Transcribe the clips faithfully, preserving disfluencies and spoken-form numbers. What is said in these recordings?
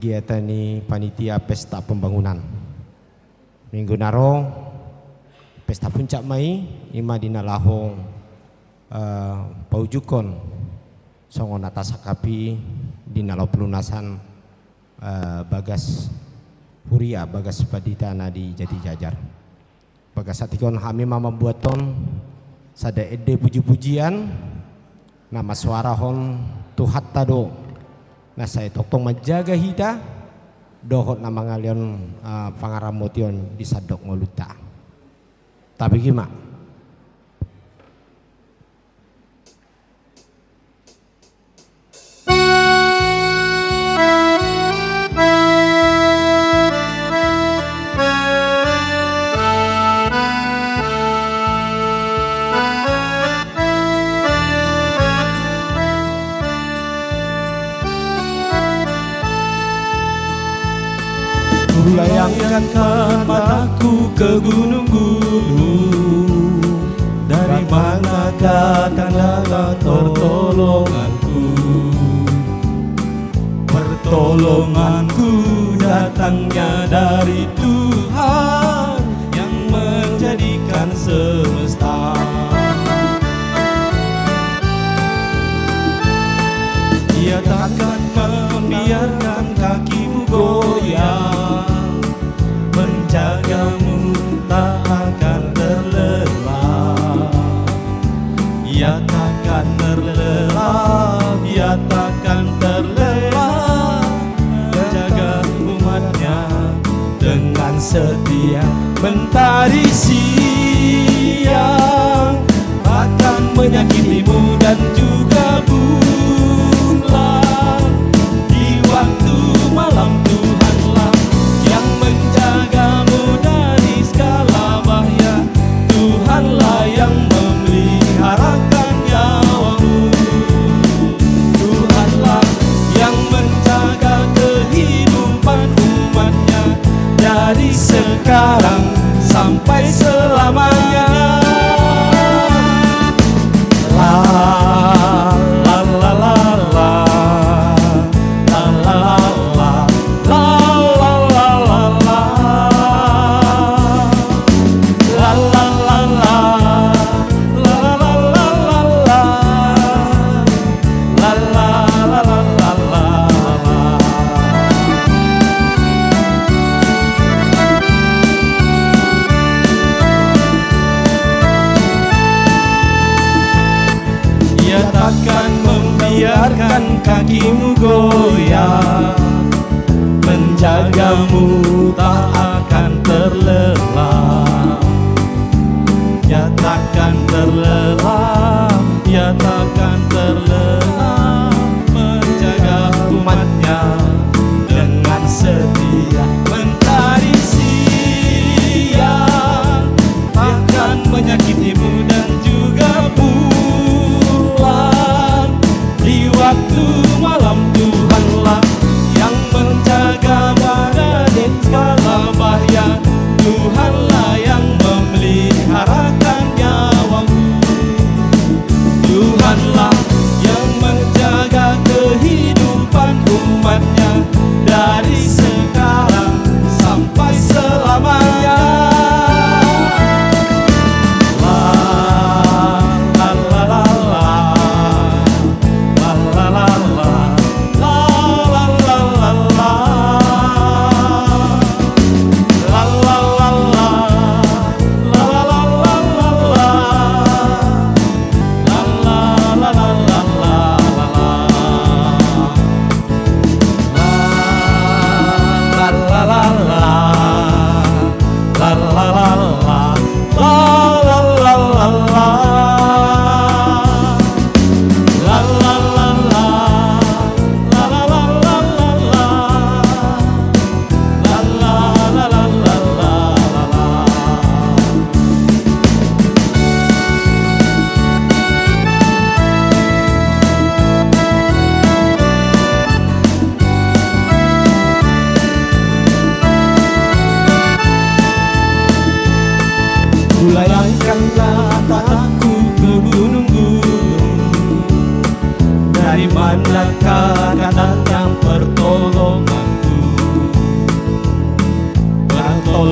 Kegiatan ni panitia pesta pembangunan. Minggu na ro, pesta puncak ma i, i ma di na laho, eh, paujungkon songon na tasangkap i di na laho pelunasan, eh, bagas huria, bagas pandita na di Jatijajar. Bagasan tingki on hami ma mambuathon sada ende puji-pujian na masuarahon Tuhanta do na sai tongtong manjaga hita dohot na mangalehon, ah, pangaramotion di sandok ngolunta. Tabege ma. Kulayangkan mataku ke gunung-gunung, dari manakah datang pertolonganku? Pertolonganku datangnya dari Tuhan yang menjadikan semesta. Ia takkan membiarkan kakimu goyah, menjagamu tak akan terlelah. Ia takkan terlelah, Ia takkan terlelah, menjaga umat-Nya dengan setia. Mentari siang akan menyakitimu dan juga bulan. Di waktu malam Tuhanlah yang menjagamu dari segala bahaya. Tuhanlah yang memeliharakan nyawamu. Tuhanlah yang menjaga kehidupan umat-Nya dari sekarang sampai selamanya. La, la, la, la, la. La, la, la, la. La, la, la, la. La, la, la, la. La, la, la, la, la, la. La, la, la, la, la, la. Ia takkan membiarkan kakimu goyah, menjagamu tak akan terlelah. Ia takkan terlelah, Ia takkan terlelah, menjaga umat-Nya dengan setia. Mentari siang akan menyakitimu dan juga bulan. Di waktu malam Tuhanlah yang menjaga dari segala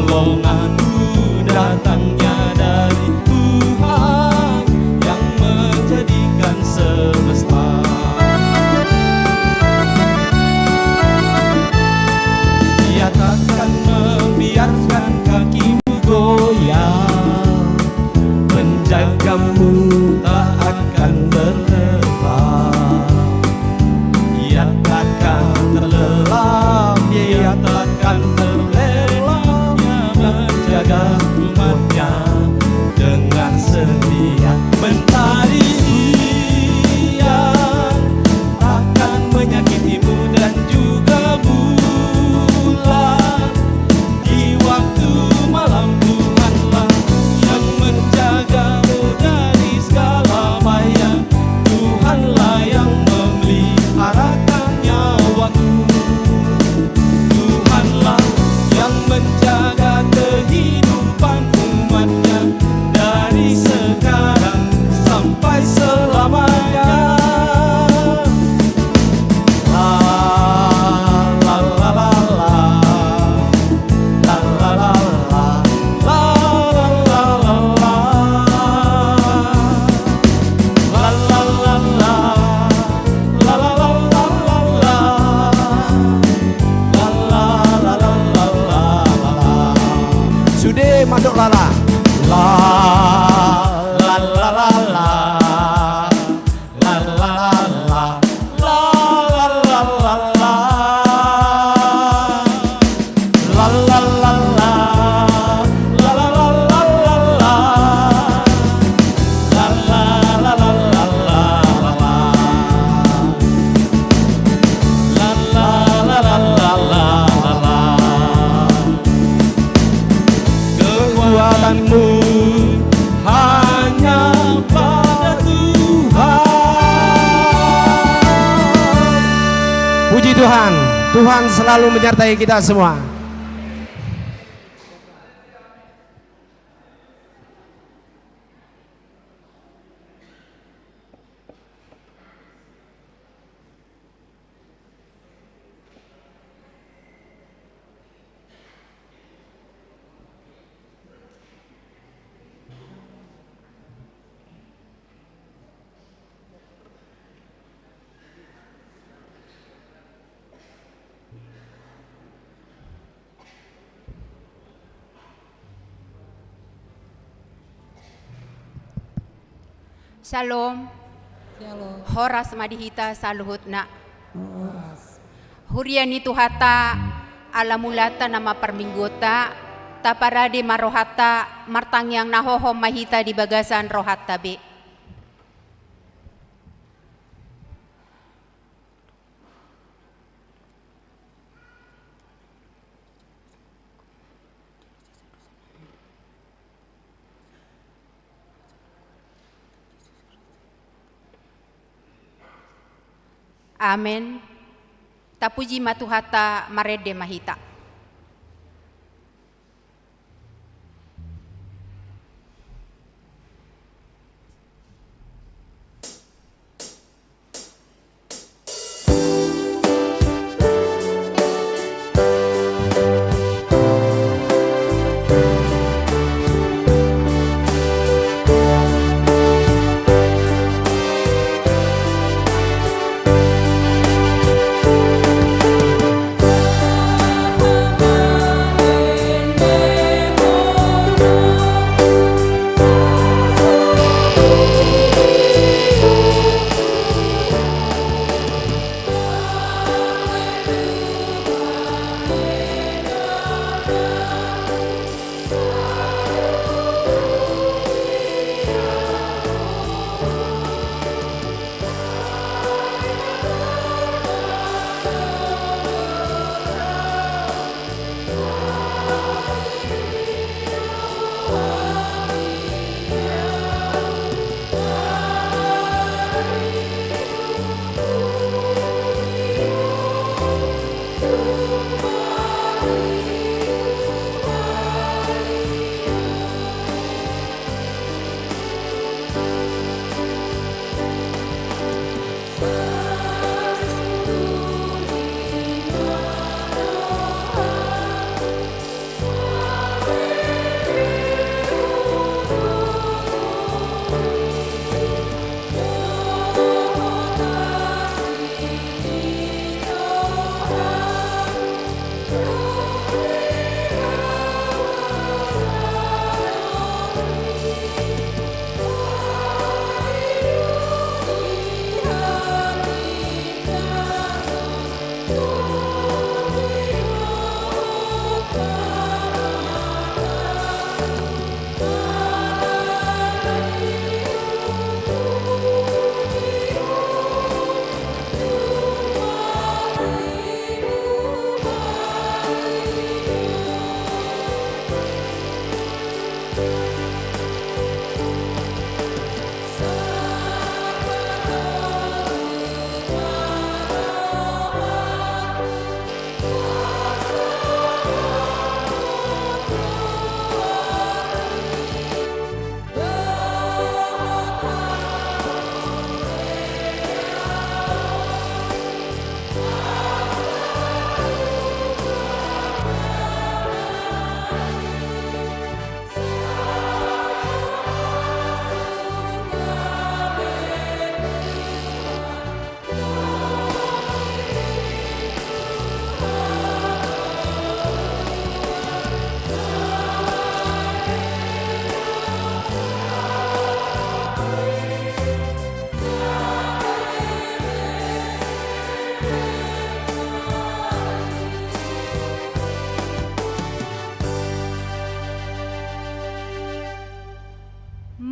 Pertolonganmu datangnya dari Tuhan yang menjadikan semesta. Ia takkan membiarkan kakimu goyah, menjagamu tak akan terlelap. Ia takkan terlelap, ia takkan terlelap, ia menjaga umatnya dengan setia. Mentari ia takkan menyakitimu dan juga bulan. Di waktu malam Tuhanlah yang menjagamu dari segala bahaya. Tuhanlah yang memeliharakan nyawaku. Tuhanlah yang menjaga kehidupan umatnya dari sekarang sampai selamanya. Sude mandok lala. La, la, la, la, la. La, la, la, la. La, la, la, la, la. La, la, la, la. La, la, la, la, la, la. La, la, la, la, la, la, la. La, la, la, la, la, la, la. Kekuatanmu hanya pada Tuhan. Puji Tuhan, Tuhan selalu menyertai kita semua. Syalom. Syalom. Horas ma di hita saluhutna. Horas. Huria ni Tuhanta, ala mulanta nama parmingguonta, taparade ma rohanta, martangiang na hohom ma hita di bagasan rohanta be. Amen. Tapuji ma Tuhanta, marende ma hita.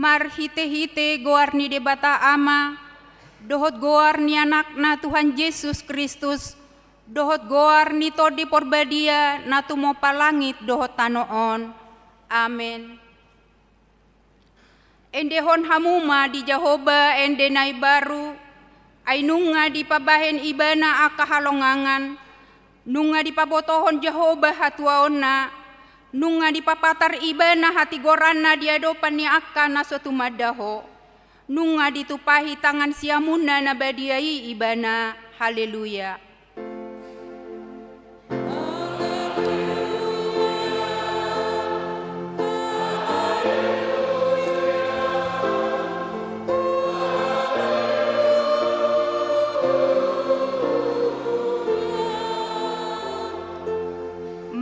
Marhite-hite goar ni Debata Ama, dohot goar ni Anakna Tuhan Jesus Kristus, dohot goar ni Tondi Porbadia na tumompa langit dohot tano on. Amen. Endehon hamu ma di Jahowa ende na imbaru, ai nunga dipabahen Ibana angka halongangan, nunga dipabotohon Jahowa hatuaonna, nunga dipapatar Ibana hatigoranna di adopan ni angka na so tumanda Ho, nunga ditumpahi tangan siamunna na badia i Ibana. Haleluya.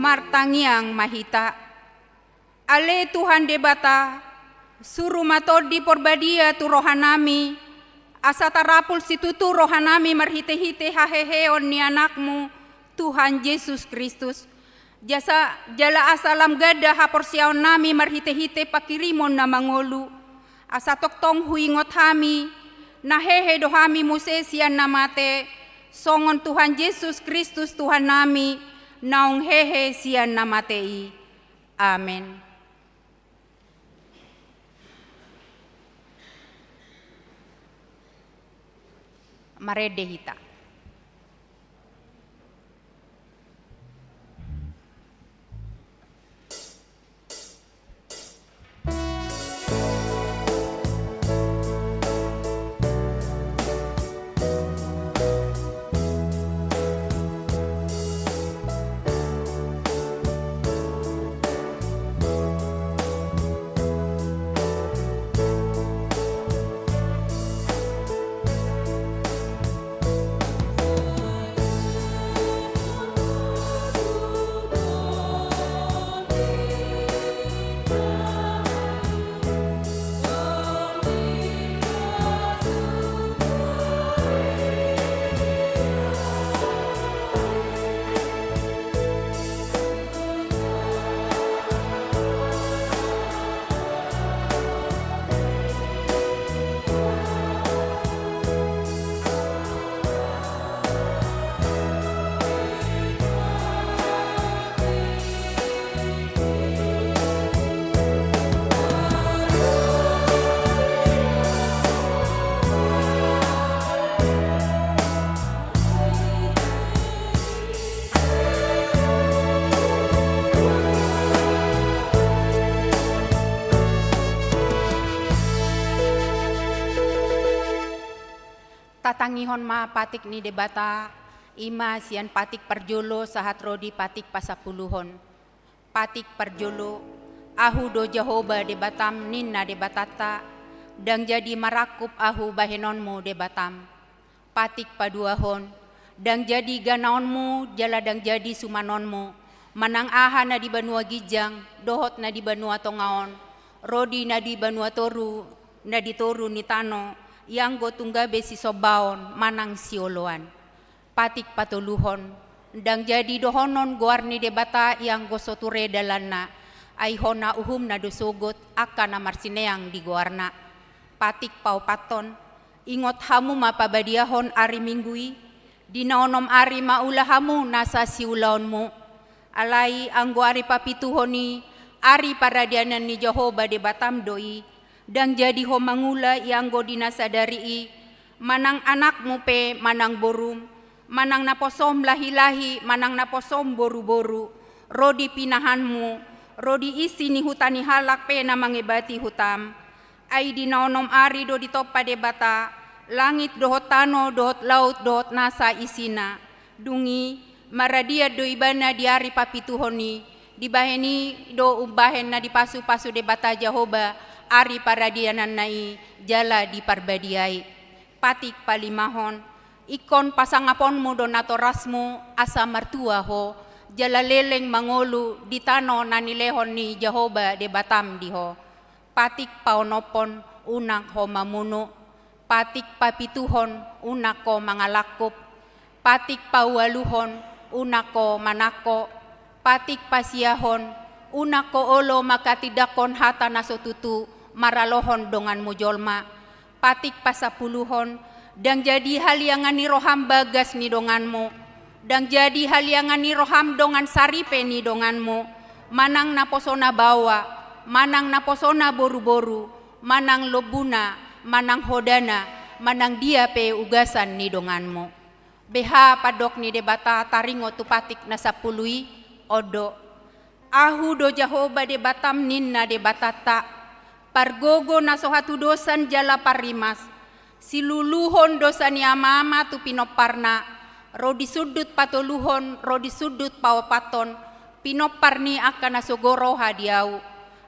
Martangiang ma hita. Ale Tuhan Debata, suru ma Tondi Porbadia tu rohanami, asa tarapul situtu rohanami marhite-hite haheheon ni Anakmu, Tuhan Jesus Kristus. Jasa, jala asa lam ganda haporseaonnami marhite-hite pangkirimon na mangolu, asa tongtong huingot hami, na hehe do hami muse sian na mate, songon Tuhan Jesus Kristus Tuhannami, naung hehe sian na mate i. Amen. Marende hita. Tatangihon ma patik ni Debata, i ma sian patik parjolo sahat ro di patik pasampuluhon. Patik parjolo, Ahu do Jahowa Debatam, ninna Debatanta, ndang jadi marangkup Ahu bahenonmu Debatam. Patik paduahon, ndang jadi ganaonmu jala ndang jadi sumanonmu, manang aha na di banua ginjang dohot na di banua tonga on, ro di na di banua toru, na di toru ni tano, ianggo tung gabe sisombaon manang sioloan. Patik patoluhon, ndang jadi dohonon goar ni Debata ianggo so ture dalanna, ai hona uhumna do sogot angka na marsineang di goarna. Patik paopathon, ingot hamu ma pabadiahon ari Minggu i, di na onom ari ma ula hamu nasa siulaonmu. Alai anggo ari papituhon i, ari paradianan ni Jahowa Debatam do i, ndang jadi ho mangula ianggo di na sadari i, manang anakmu pe manang borum, manang naposom lahi-lahi manang naposom boru-boru, ro di pinahanmu, ro di isi ni huta ni halak pe na mangebati hutam. Ai di na onom ari do ditompa Debata langit dohot tano dohot laut dohot nasa isina. Dung i, maradian do Ibana di ari papituhon i, dibahen i do umbahen na dipasu-pasu Debata Jahowa ari paradiananna i jala diparbadiai. Patik palimahon, ingkon pasangaponmu do natorasmu asa martua ho, jala leleng mangolu di tano na nilehon ni Jahowa Debatam di ho. Patik paonomhon, unang ho mamunu. Patik papituhon, unang ho mangalangkup. Patik paualuhon, unang ho manangko. Patik pasiahon, unang ho olo manghatindanghon hata na so tutu, maralohon donganmu jolma. Patik pasampuluhon, ndang jadi haliangan ni roham bagas ni donganmu, ndang jadi haliangan ni roham dongan saripe ni donganmu, manang naposona baoa, manang naposona boruboru, manang lombuna, manang hodana, manang dia pe ugasan ni donganmu. Beha pandok ni Debata taringot tu patik na sampulu i? On do: Ahu do Jahowa Debatam, ninna Debatanta, pargogo na so hatudosan jala parrimas. Siluluhon dosa ni amaama tu pinomparna, ro di sundut patoluhon, ro di sundut paopathon, pinompar ni angka na sogo roha di ahu.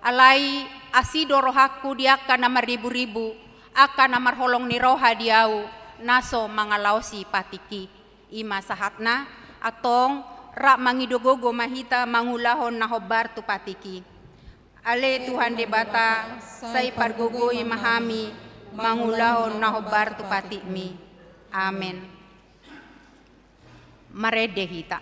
Alai asi do rohangku di angka na marriburibu, angka na marholong ni roha di ahu, na so mangalaosi patik i. I ma sahatna. Antong, rap mangido gogo ma hita mangulahon na hombar tu patik i. Ale Tuhan Debata, sai pargogoi ma hami mangulahon na hombar tu patikmi. Amen. Marende hita.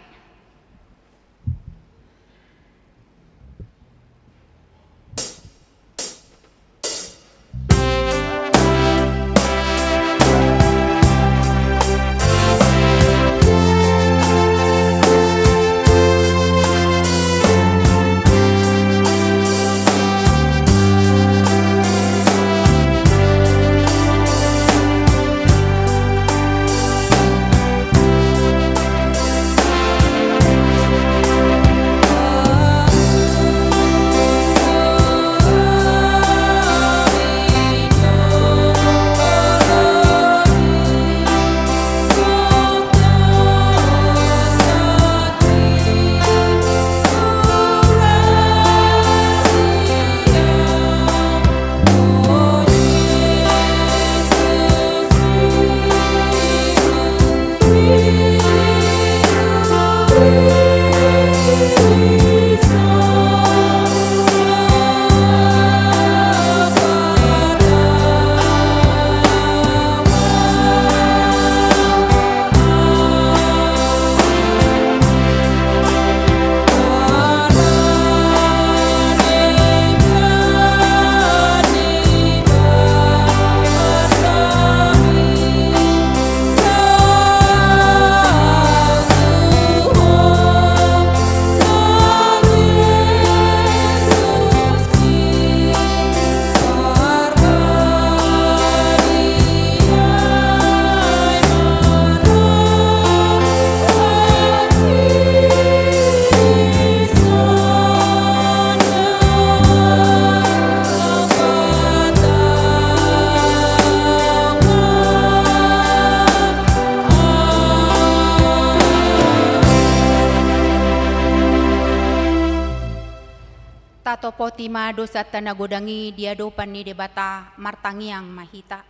Tatopoti ma dosanta na godang i di adopan ni Debata, martangiang ma hita.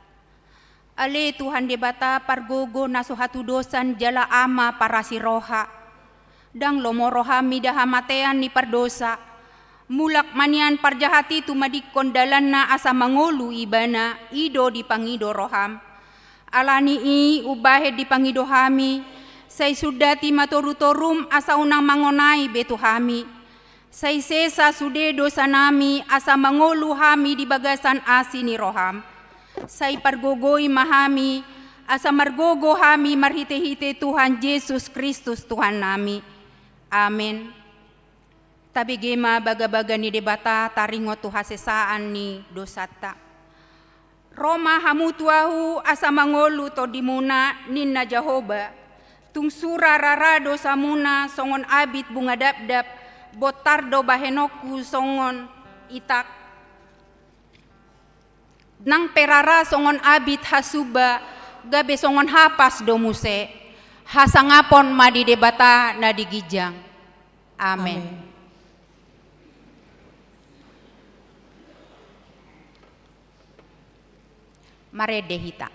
Ale Tuhan Debata, pargogo na so hatudosan jala Ama parasi roha. Ndang lomo roham mida hamatean ni pardosa. Mulak ma nian parjahat i tumadingkon dalanna asa mangolu ibana, i do dipangido roham. Ala ni i umbahen dipangido hami, sai sundati ma torutorum asa unang mangonai be tu hami. Sai sesa sude dosanami asa mangolu hami di bagasan asi ni roham. Sai pargogoi ma hami, asa margogo hami marhitehite Tuhan Jesus Kristus Tuhannami. Amen. Tabege ma bagabaga ni Debata taringot tu hasesaan ni dosanta. Ro ma hamu tu ahu asa mangolu tondimuna, ninna Jahowa. Tung sura rara dosamuna songon abit bunga dapdap, bontar do bahenonku songon itak. Nang pe rara songon abit hasumba, gabe songon hapas do muse. Hasangapon ma di Debata na di ginjang. Amen. Amen. Marende hita.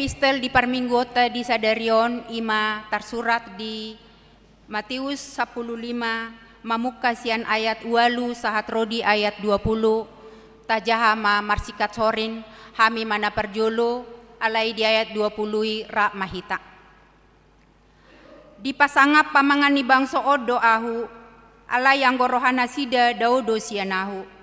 Epistel di parmingguonta di sadari on i ma tarsurat di Mateus sampulu lima, mamungka sian ayat ualu sahat ro di ayat dua pulu. Tajaha ma marsingkat sorin, hami ma na parjolo, alai di ayat dua pulu i rap ma hita. Dipasangap pamangan ni bangso on do ahu, alai anggo rohanasida dao do sian ahu.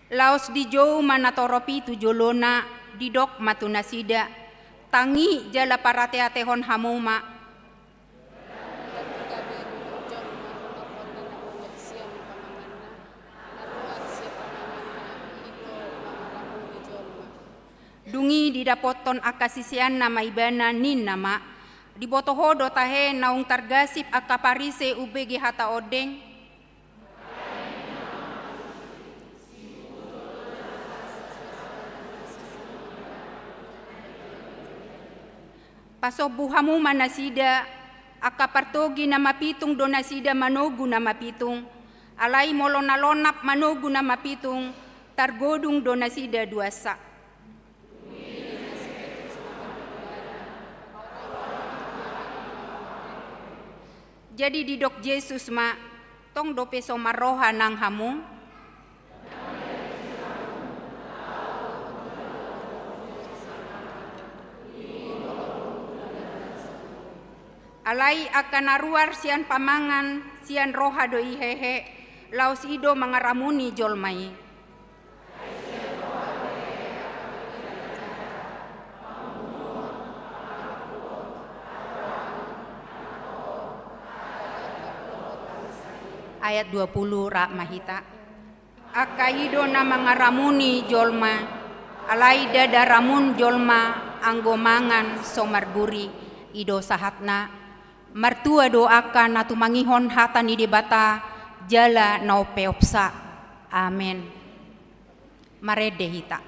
Laos dijou ma natorop i tu jolona, didok ma tu nasida: Tangi jala parateatehon hamu ma. Dung i didapothon angka siseanna ma ibana, ninna ma: Diboto ho do tahe naung targasip angka Parise umbege hata ondeng? Pasombu hamu ma nasida, angka partogi na mapitung do nasida manogu na mapitung, alai molo na lonap manogu na mapitung, targodung do nasida duansa. Jadi didok Jesus ma: Tong dope so marroha nang hamu? Alai angka na ruar sian pamangan, sian roha do i hehe, laos i do mangaramuni jolma i. Ayat dua pulu, rap ma hita. Angka i do na mangaramuni jolma, alai ndada ramun jolma anggo mangan so marburi, i do sahatna. Martua do angka na tumangihon hata ni Debata jala na umpeopsa. Amen. Marende hita.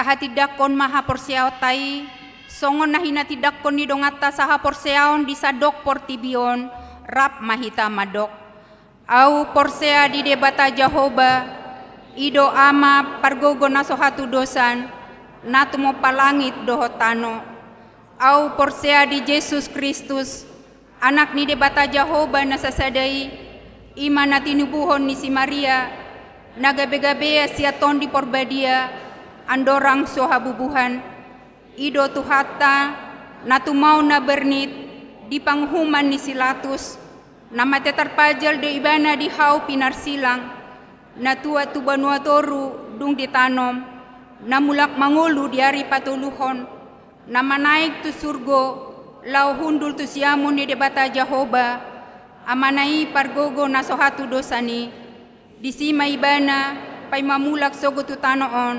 Tahatindangkon ma haporseaonta i, songon na hinatindangkon ni donganta sahaporseaon di sandok portibi on, rap ma hita mandok. Ahu porsea di Debata Jahowa, i do Ama pargogo na so hatudosan, na tumompa langit dohot tano. Ahu porsea di Jesus Kristus, Anak ni Debata Jahowa na sasada i, i ma na tinubuhon ni si Maria, na gabegabean sian Tondi Porbadia, andorang so habubuhan. I do Tuhanta, na tumaon na bernit di panguhuman ni si Latus, na mate tarpajal do Ibana di hau pinarsilang, na tuat tu banua toru dung ditanom, na mulak mangolu di ari patoluhon, na manaek tu surgo, laho hundul tu siamun ni Debata Jahowa, Amana i pargogo na so hatudosan i. Disi ma Ibana paima mulak sogot tu tano on,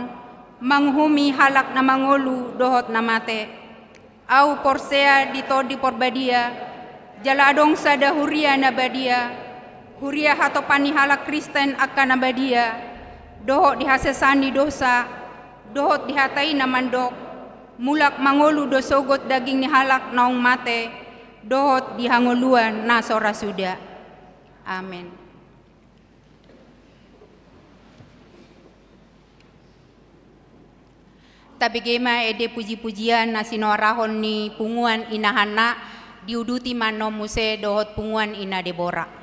manguhumi halak na mangolu dohot na mate. Ahu porsea di Tondi Porbadia, jala adong sada huria na badia, huria hatopan ni halak Kristen angka na badia, dohot di hasesaan ni dosa, dohot di hata i na mandok: Mulak mangolu do sogot daging ni halak naung mate, dohot di hangoluan na so ra suda. Amen. Tabege ma ende puji-pujian na sinoarahon ni punguan Ina Hanna, diuduti ma annon muse dohot punguan Ina Debora.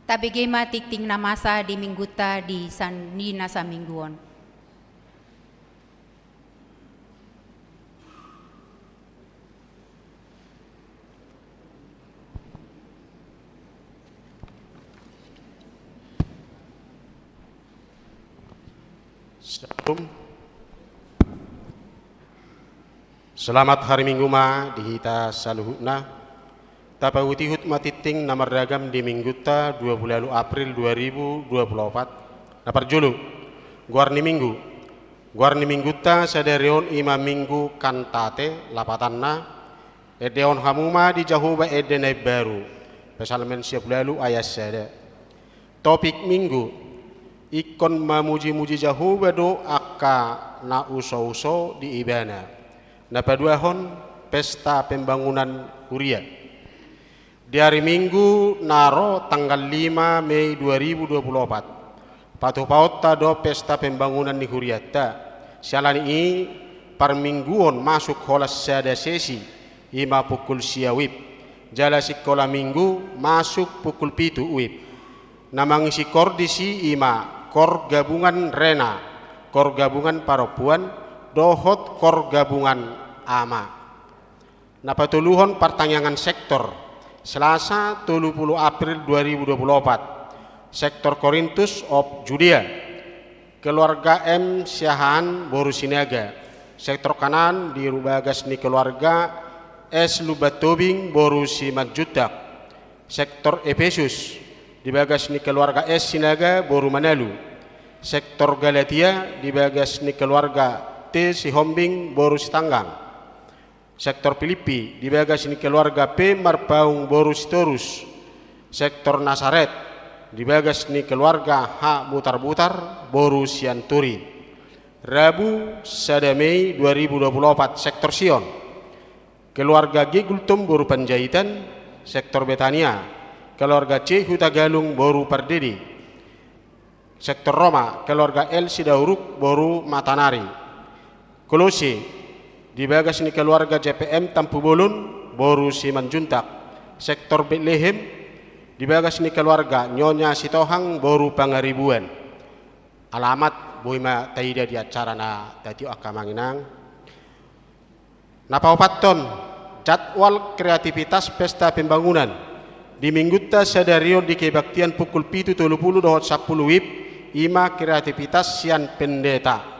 Tabege ma tingting na masa di minggunta di san-, di na saminggu on. Shalom. Selamat hari Minggu ma di hita saluhutna. Tapaihutihut ma tingting na marragam di minggunta dua puluh ualu April dua ribu dua puluh opat. Na parjolo, goar ni minggu. Goar ni minggunta sadari on i ma Minggu Kantate, lapatanna. Endehon hamu ma di Jahowa ende na imbaru. Psalmen sia pulu ualu ayat sada. Topik minggu, ingkon mamujimuji Jahowa do angka na usouso di Ibana. Na paduahon, pesta pembangunan huria. Di ari Minggu na ro tanggal lima Mei dua ribu dua puluh opat, patupaonta do pesta pembangunan ni hurianta. Siala ni i, parmingguon masuk holan sada sesi, i ma pukul sia WIB. Jala sikola Minggu masuk pukul pitu WIB. Na mangisi kor disi i ma kor gabungan Rena, kor gabungan parompuan, dohot kor gabungan ama. Na patoluhon, partangiangan sektor. Selasa tolu pulu April dua ribu dua pulu opat. Sektor Korintus of Judea. Keluarga M Siahaan boru Sinaga. Sektor Kanaan di bagas ni keluarga S Lumban Tobing boru Simanjuntak. Sektor Epesus di bagas ni keluarga S Sinaga boru Manalu. Sektor Galatia di bagas ni keluarga T Sihombing boru Sitanggang. Sektor Pilippi di bagas ni keluarga P Marpaung boru Sitorus. Sektor Nasaret di bagas ni keluarga H Butarbutar boru Sianturi. Rabu sada Mei dua ribu dua pulu opat, sektor Sion. Keluarga G Gultom boru Panjaitan, sektor Betania, keluarga C Hutagalung boru Pardede, sektor Roma, keluarga L Sidauruk boru Matanari. Kolose, di bagas ni keluarga J P M Tampubolon boru Simanjuntak, sektor Betlehem, di bagas ni keluarga Nyonya Sitohang boru Pangaribuan. Alamat boi ma taida di acara na tatiop, angka amang inang. Na paopathon, jadwal kreativitas pesta pembangunan. Di minggunta sadari on di kebaktian pukul pitu tolu pulu dohot sampulu WIB, i ma kreativitas sian pendeta.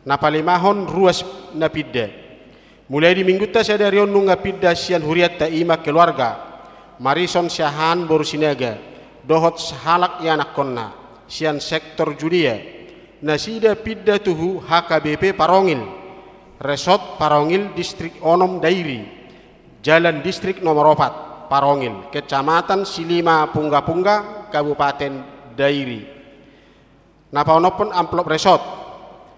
Na palimahon, ruas na pinda. Mulai di minggunta sadari on nunga pinda sian hurianta, i ma keluarga Marison Siahaan boru Sinaga, dohot sahalak ianakhonna, sian sektor Judea. Nasida pinda tu H K B P Parongil, Resort Parongil, Distrik onom Dairi, Jalan Distrik nomor opat, Parongil, Kecamatan Silima Punggapungga, Kabupaten Dairi. Na paonomhon, amplop resort.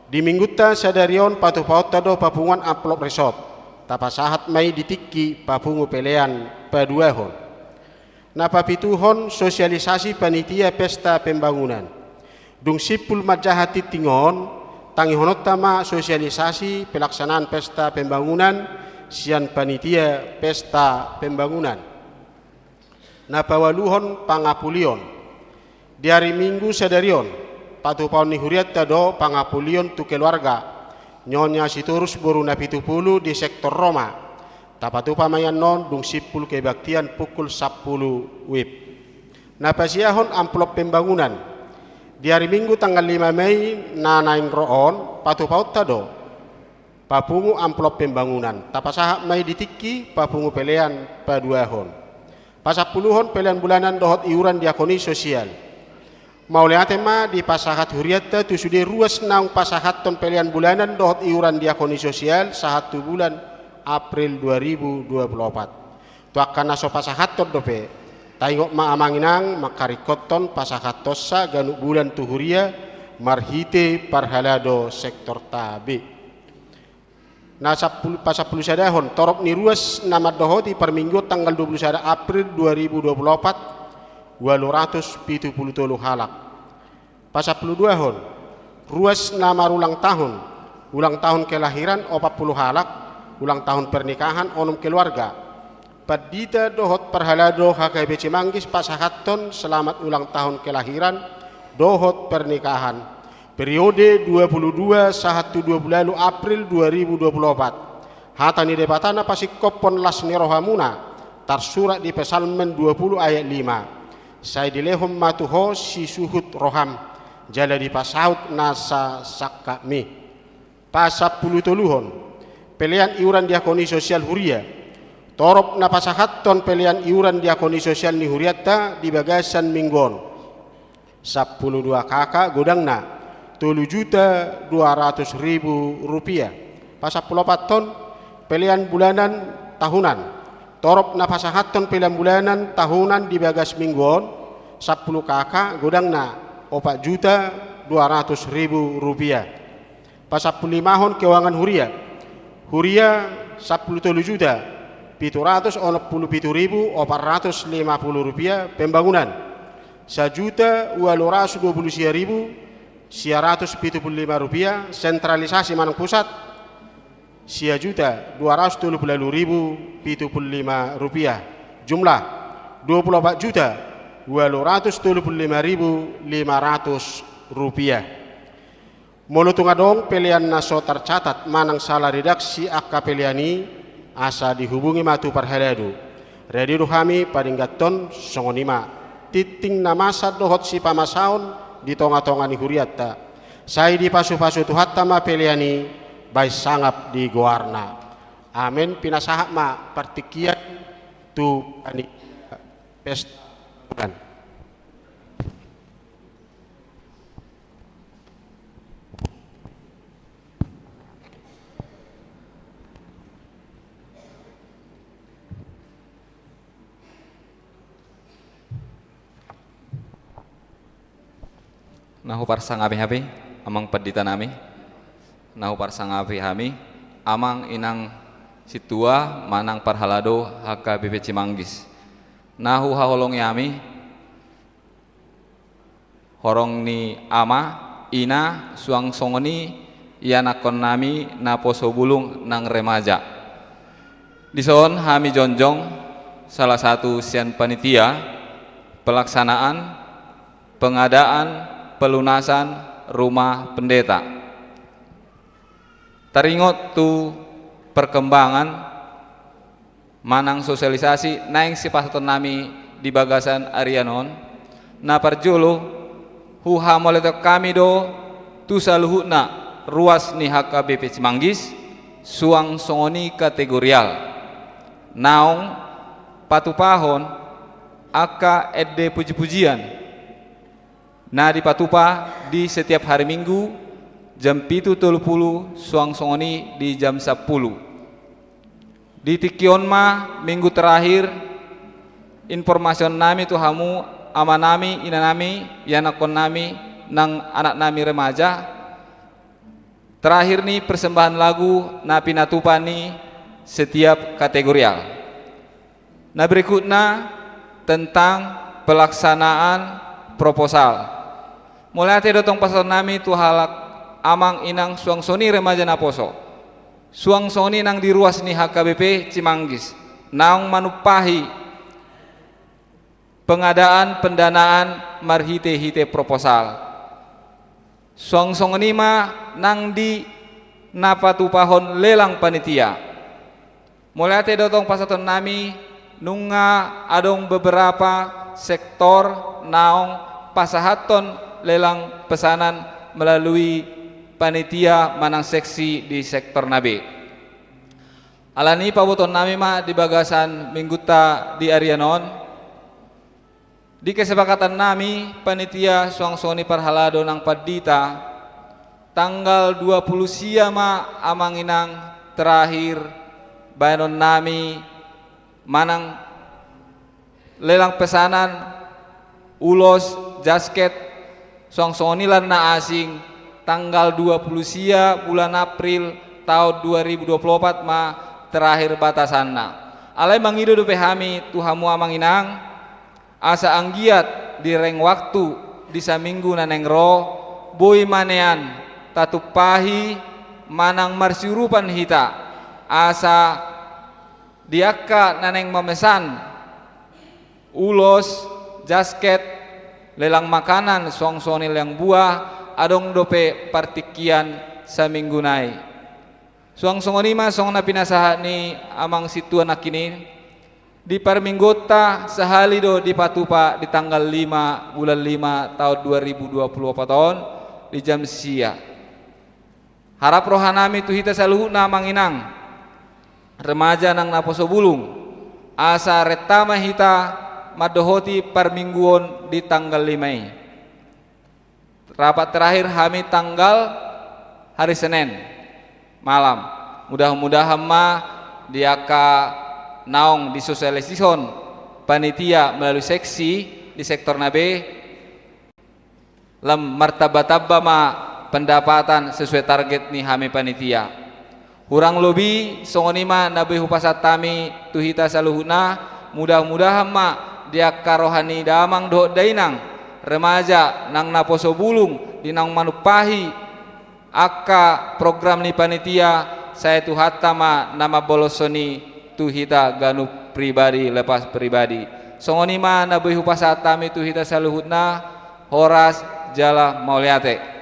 Di minggunta sadari on patupaonta do papunguan amplop resort. Tapasahat ma i di tingki papungu pelean paduahon. Na papituhon, sosialisasi panitia pesta pembangunan. Dung simpul manjaha tingting on, tangihononta ma sosialisasi pelaksanaan pesta pembangunan sian panitia pesta pembangunan. Na paualuhon, pangapulion. Di ari Minggu sadari on, patupaon ni hurianta do pangapulion tu keluarga Nyonya Sitorus boru Napitupulu di sektor Roma. Tapatupa ma i annon dung simpul kebaktian pukul sampulu WIB. Na pasiahon, amplop pembangunan. Di ari Minggu tanggal lima Mei na naeng ro on, patupaonta do papungu amplop pembangunan. Tapasahat ma i di tingki papungu pelean paduahon. Pasampuluhon, pelean bulanan dohot iuran diakoni sosial. Mauliate ma dipasahat hurianta tu sude ruas naung pasahathon pelean bulanan dohot iuran diakoni sosial sahat tu bulan April dua ribu dua puluh opat. Tu angka na so pasahathon dope, taingot ma amang inang mangkaringkothon pasahathonsa ganup bulan tu huria marhite parhalado sektorta be. Na sampul-, pasampulusadahon, torop ni ruas na mandohoti parmingguon tanggal dua pulu sada April dua ribu dua pulu opat, ualu ratus pitu pulu tolu halak. Pasampuluduahon, ruas na marulang tahun, ulang tahun kelahiran opat pulu halak, ulang tahun pernikahan onom keluarga. Pandita dohot parhalado H K B P Cimanggis pasahathon selamat ulang tahun kelahiran dohot pernikahan, periode dua puluh dua sahat tu dua puluh ualu April dua ribu dua puluh opat. Hata ni Debata na pasingkophon las ni rohamuna, tarsurat di Psalmen dua puluh ayat lima. Sai dilehon ma tu ho sisuhut roham, jala dipasaut nasa sangkapmi. Pasampulutoluhon, pelean iuran diakoni sosial huria. Torop na pasahathon pelean iuran diakoni sosial ni hurianta di bagasan minggu on, sampulu dua K K godangna tolu juta dua ratus ribu rupiah. Pasampuluopathon, pelean bulanan tahunan. Torop na pasahathon pelean bulanan tahunan di bagas minggu on, sampulu K K godangna opat juta dua ratus ribu rupiah. Pasampululimahon, keuangan huria. Huria sampulu tolu juta pitu ratus onom pulu pitu ribu opat ratus lima puluh rupiah. Pembangunan, sajuta ualu ratus dua pulu sia ribu sia ratus pitu pulu lima rupiah. Sentralisasi manang pusat, sia juta dua ratus tolu pulu ualu ribu pitu pulu lima rupiah. Jumlah, dua pulu opat juta ualu ratus tolu pulu lima ribu lima ratus rupiah. Molo tung adong pelean na so tarcatat manang sala redaksi angka pelean i, asa dihubungi ma tu parhalado. Rade do hami padengganhon. Songon i ma tingting na masa dohot sipamasaon di tongatonga ni hurianta. Sai dipasupasu Tuhanta ma pelean i bahen sangap di goarna. Amen. Pinasahat ma partingkian tu panitia pesta. Na huparsangapi hami, amang pandita nami. Na huparsangapi hami, amang inang sintua manang parhalado H K B P Cimanggis. Na huhaholongi hami, horong ni ama, ina, suang songon i ianakkon nami naposo bulung nang remaja. Dison hami jongjong, salah satu sian panitia pelaksanaan pengadaan pelunasan rumah pendeta. Taringot tu perkembangan manang sosialisasi naeng sipasahaton nami di bagasan arian on, na parjolo, huhamauliatehon hami do tu saluhutna ruas ni H K B P Cimanggis, suang songon i kategorial, naung patupahon angka ende pujipujian na dipatupa di setiap hari Minggu, jam pitu tolu pulu, suang songon i di jam sampulu. Di tingki on ma minggu terakhir informasion nami tu hamu, ama nami, ina nami, ianakkon nami, nang anak nami remaja, terakhir ni persembahan lagu na pinatupa ni setiap kategorial. Na berikutna tentang pelaksanaan proposal. Mauliate do tong pasahaton nami tu halak amang inang suang songon i remaja naposo, suang songon i nang di ruas ni H K B P Cimanggis, naung manumpahi pengadaan pendanaan marhitehite proposal. Suang songon i ma nang di na patupahon lelang panitia. Mauliate do tong pasahaton nami, nunga adong beberapa sektor naung pasahathon lelang pesanan melalui panitia manang seksi di sektorna be. Alani i pabotoon nami ma di bagasan minggunta di arian on, di kesepakatan nami panitia suang songon i parhalado nang pandita, tanggal dua pulu sia ma amang inang terakhir baenon nami manang lelang pesanan ulos, jasket, suang songon i lan na asing, tanggal dua pulu sia bulan April taon dua ribu dua pulu opat ma terakhir batasanna. Alai mangido dope hami tu hamu amang inang, asa anggiat di reng waktu di saminggu na naeng ro, boi ma nian tatumpahi manang marsiurupan hita, asa Di angka na naeng mamesan ulos, jasket, lelang makanan, suang songon i lelang buah, adong dope partingkian saminggu nai. Suang songon i ma songon na pinasahat ni amang sintua nangkin i, di parmingguonta sahali do dipatupa di tanggal lima bulan lima taon dua ribu dua puluh opat on di jam sia. Harap rohanami tu hita saluhutna amang inang, remaja nang naposo bulung, asa renta ma hita mandohoti parmingguon di tanggal lima i. Rapat terakhir hami tanggal hari Senin malam. Mudah-mudahan ma di angka naung disosialisihon panitia melalui seksi di sektor na be, lam martamba-tamba ma pendapatan sesuai target ni hami panitia. Hurang lobi songon i ma na boi hupasahat hami tu hita saluhutna, mudah-mudahan ma di angka roha ni damang dohot dainang, remaja nang naposo bulung di naung manumpahi angka program ni panitia, sai Tuhanta ma na mambolosoni tu hita ganup pribadi lepas pribadi. Songon i ma na boi hupasahat hami tu hita saluhutna, horas jala mauliate.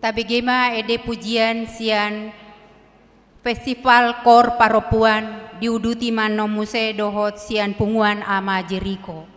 Tabege ma ende pujian sian Festival Koor Parompuan, diuduti ma annon muse dohot sian Punguan Ama Jeriko.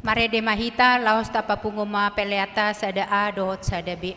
Marende ma hita, laos tapapungu ma peleanta sada A dohot sada B.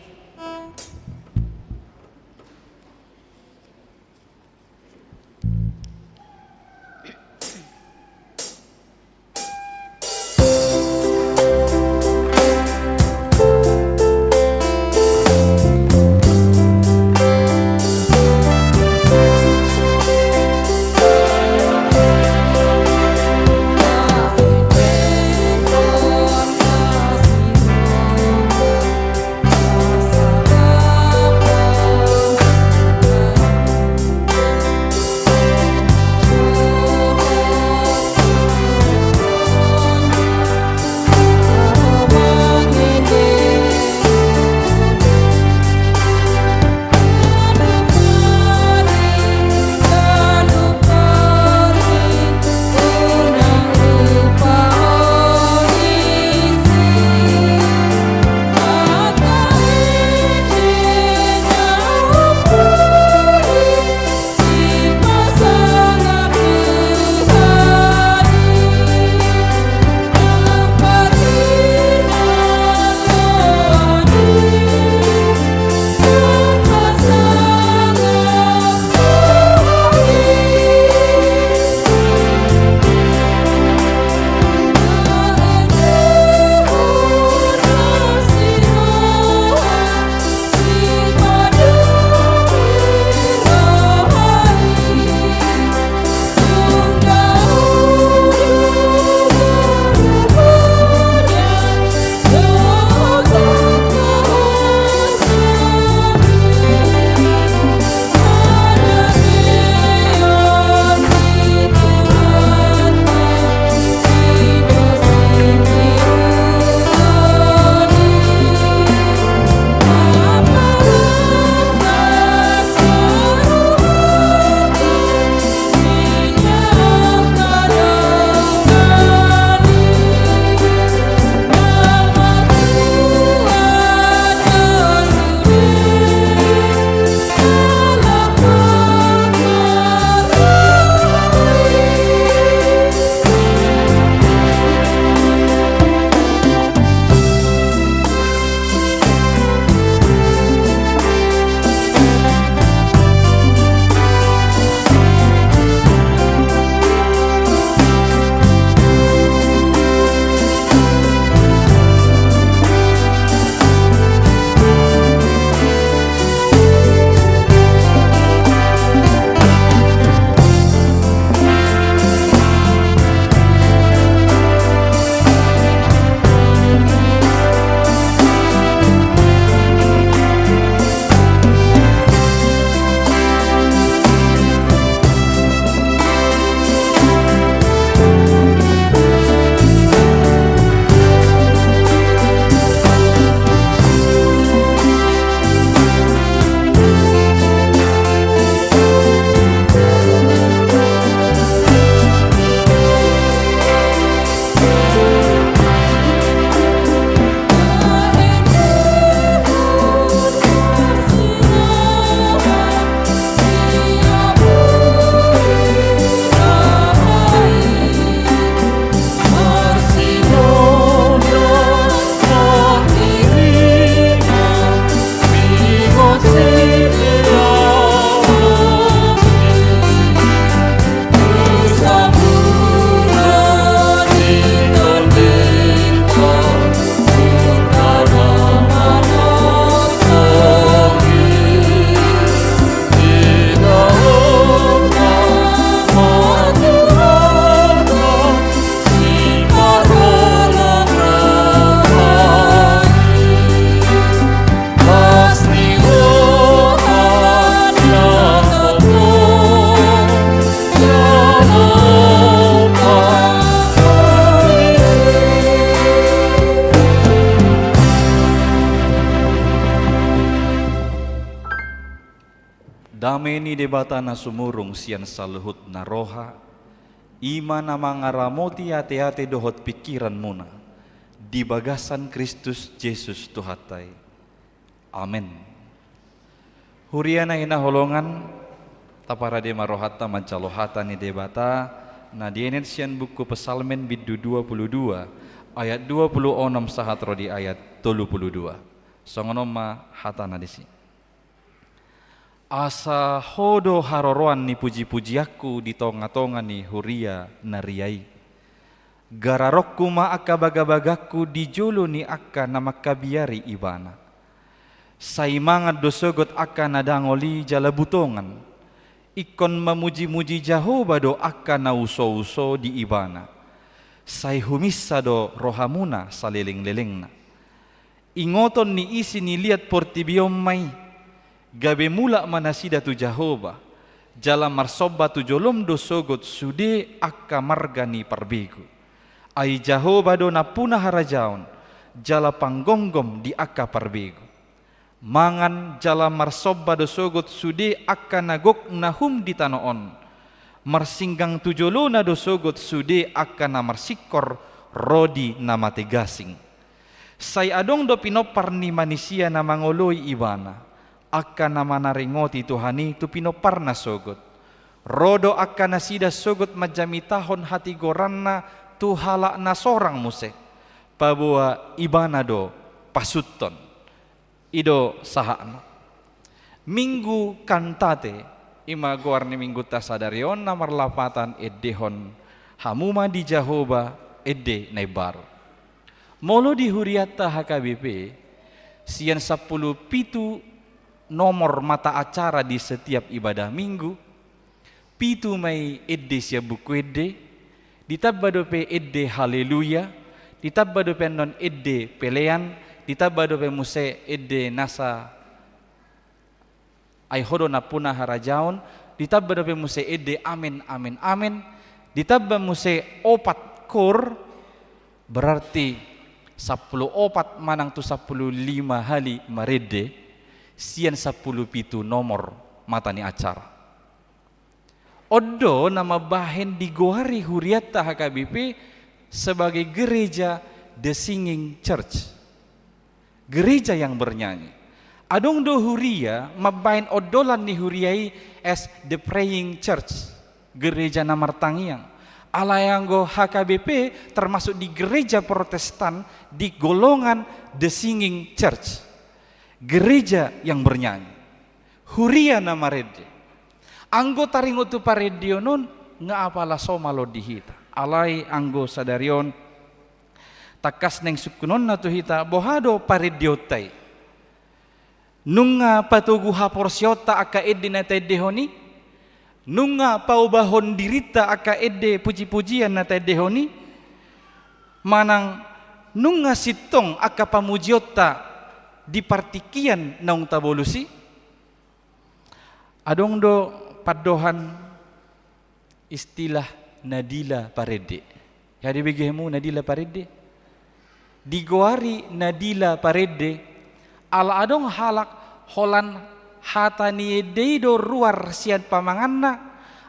Dame ni Debata na sumurung sian saluhutna roha, i ma na mangaramoti ateate dohot pingkiranmuna di bagasan Kristus Jesus Tuhanta i. Amen. Huria na hinaholongan, taparade ma rohanta manjalo hata ni Debata na dienet sian buku Psalmen bindu dua pulu dua Ayat dua puluh onom sahat ro di ayat tolu puluh dua. Songon on ma hatana disi. Asa Ho do haroroan ni pujipujianku di tongatonga ni huria na ria i. Gararonku ma angka bagabagangku di jolo ni angka na mangkabiari Ibana. Sai mangan do sogot angka na dangol i jala butongan. Ingkon mamujimuji Jahowa do angka na usouso di Ibana. Sai huminsa do rohamuna salelenglelengna. Ingoton ni isi ni liat portibi on ma i, gabe mulak ma nasida tu Jahowa, jala marsomba tu jolom do sogot sude angka marga ni parbegu. Ai Jahowa do nampuna harajaon, jala panggonggom di angka parbegu. Mangan jala marsomba do sogot sude angka na gok na hum di tano on. Marsinggang tu jolona do sogot sude angka na marsingkor ro di na mate gasing. Sai adong do pinompar ni manisia na mangoloi Ibana, angka na manaringoti Tuhan i tu pinomparna sogot. Ro do angka nasida sogot manjamitahon hatigoranna tu halak na sorang muse, paboa Ibana do pasuthon. I do sahatna. Minggu Kantate, i ma goar ni minggunta sadari on na marlapatan endehon hamu ma di Jahowa ende na imbaru. Molo di hurianta H K B P, sian sampulu pitu nomor mata acara di setiap ibadah minggu, pitu ma i ende sian buku ende, ditamba dope ende Haleluya, ditamba dope annon ende Pelean, ditamba dope muse ende nasa Ai Ho do nampuna harajaon, ditamba dope muse ende Amen, amen, amen, ditamba muse opat kor, berarti sampulu opat manang tu sampulu lima hali marende, sian sampulu pitu nomor mata ni acara. On do na mambahen digoari hurianta H K B P sebagai gereja The Singing Church. Gereja yang bernyanyi. Adong do huria mambahen ondolan ni huria i as the praying church, gereja na martangiang. Alai anggo H K B P termasuk di gereja Protestan di golongan the singing church, gereja yang bernyanyi, huria na marende. Anggo taringot tu parendeon on, nga apala so malo di hita. Alai anggo sadari on, tangkas naeng sungkunonna tu hita, boha do parendeonta i? Nunga patogu haporseaonta angka ende na taendehon i? Nunga paubahon dirinta angka ende pujipujian na taendehon i? Manang nunga sintong angka pamujionta di partingkian naung tabolus i? Adong do pandohan istilah nadila parende. Ia dibege hamu nadila parende? Digoari nadila parende, ala adong halak holan hata ni ende i do ruar sian pamanganna,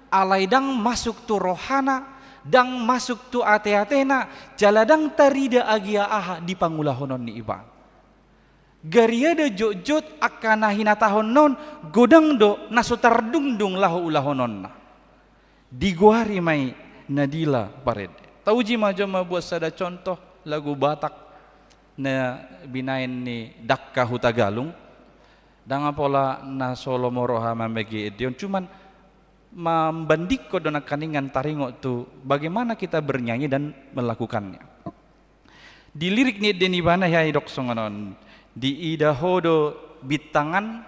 alai ndang masuk tu rohana, ndang masuk tu ateatena, jala ndang tarida agia aha di pangulahonon ni ibana. Gariada jotjot angka na hinatahonna on, godang do na so tardungdung laho ulahononna. Digoari ma i nadila parende. Tauji ma jolo mambuat sada contoh lagu Batak na binaen ni Dakka Hutagalung. Ndang apola na so lomo roha mambege ende on, cuman mambandingkon do nangkaningan taringot tu bagaimana kita bernyanyi dan melakukannya. Di lirik ni ende ni ibana ia didok songon on: Diida ho do bintangan,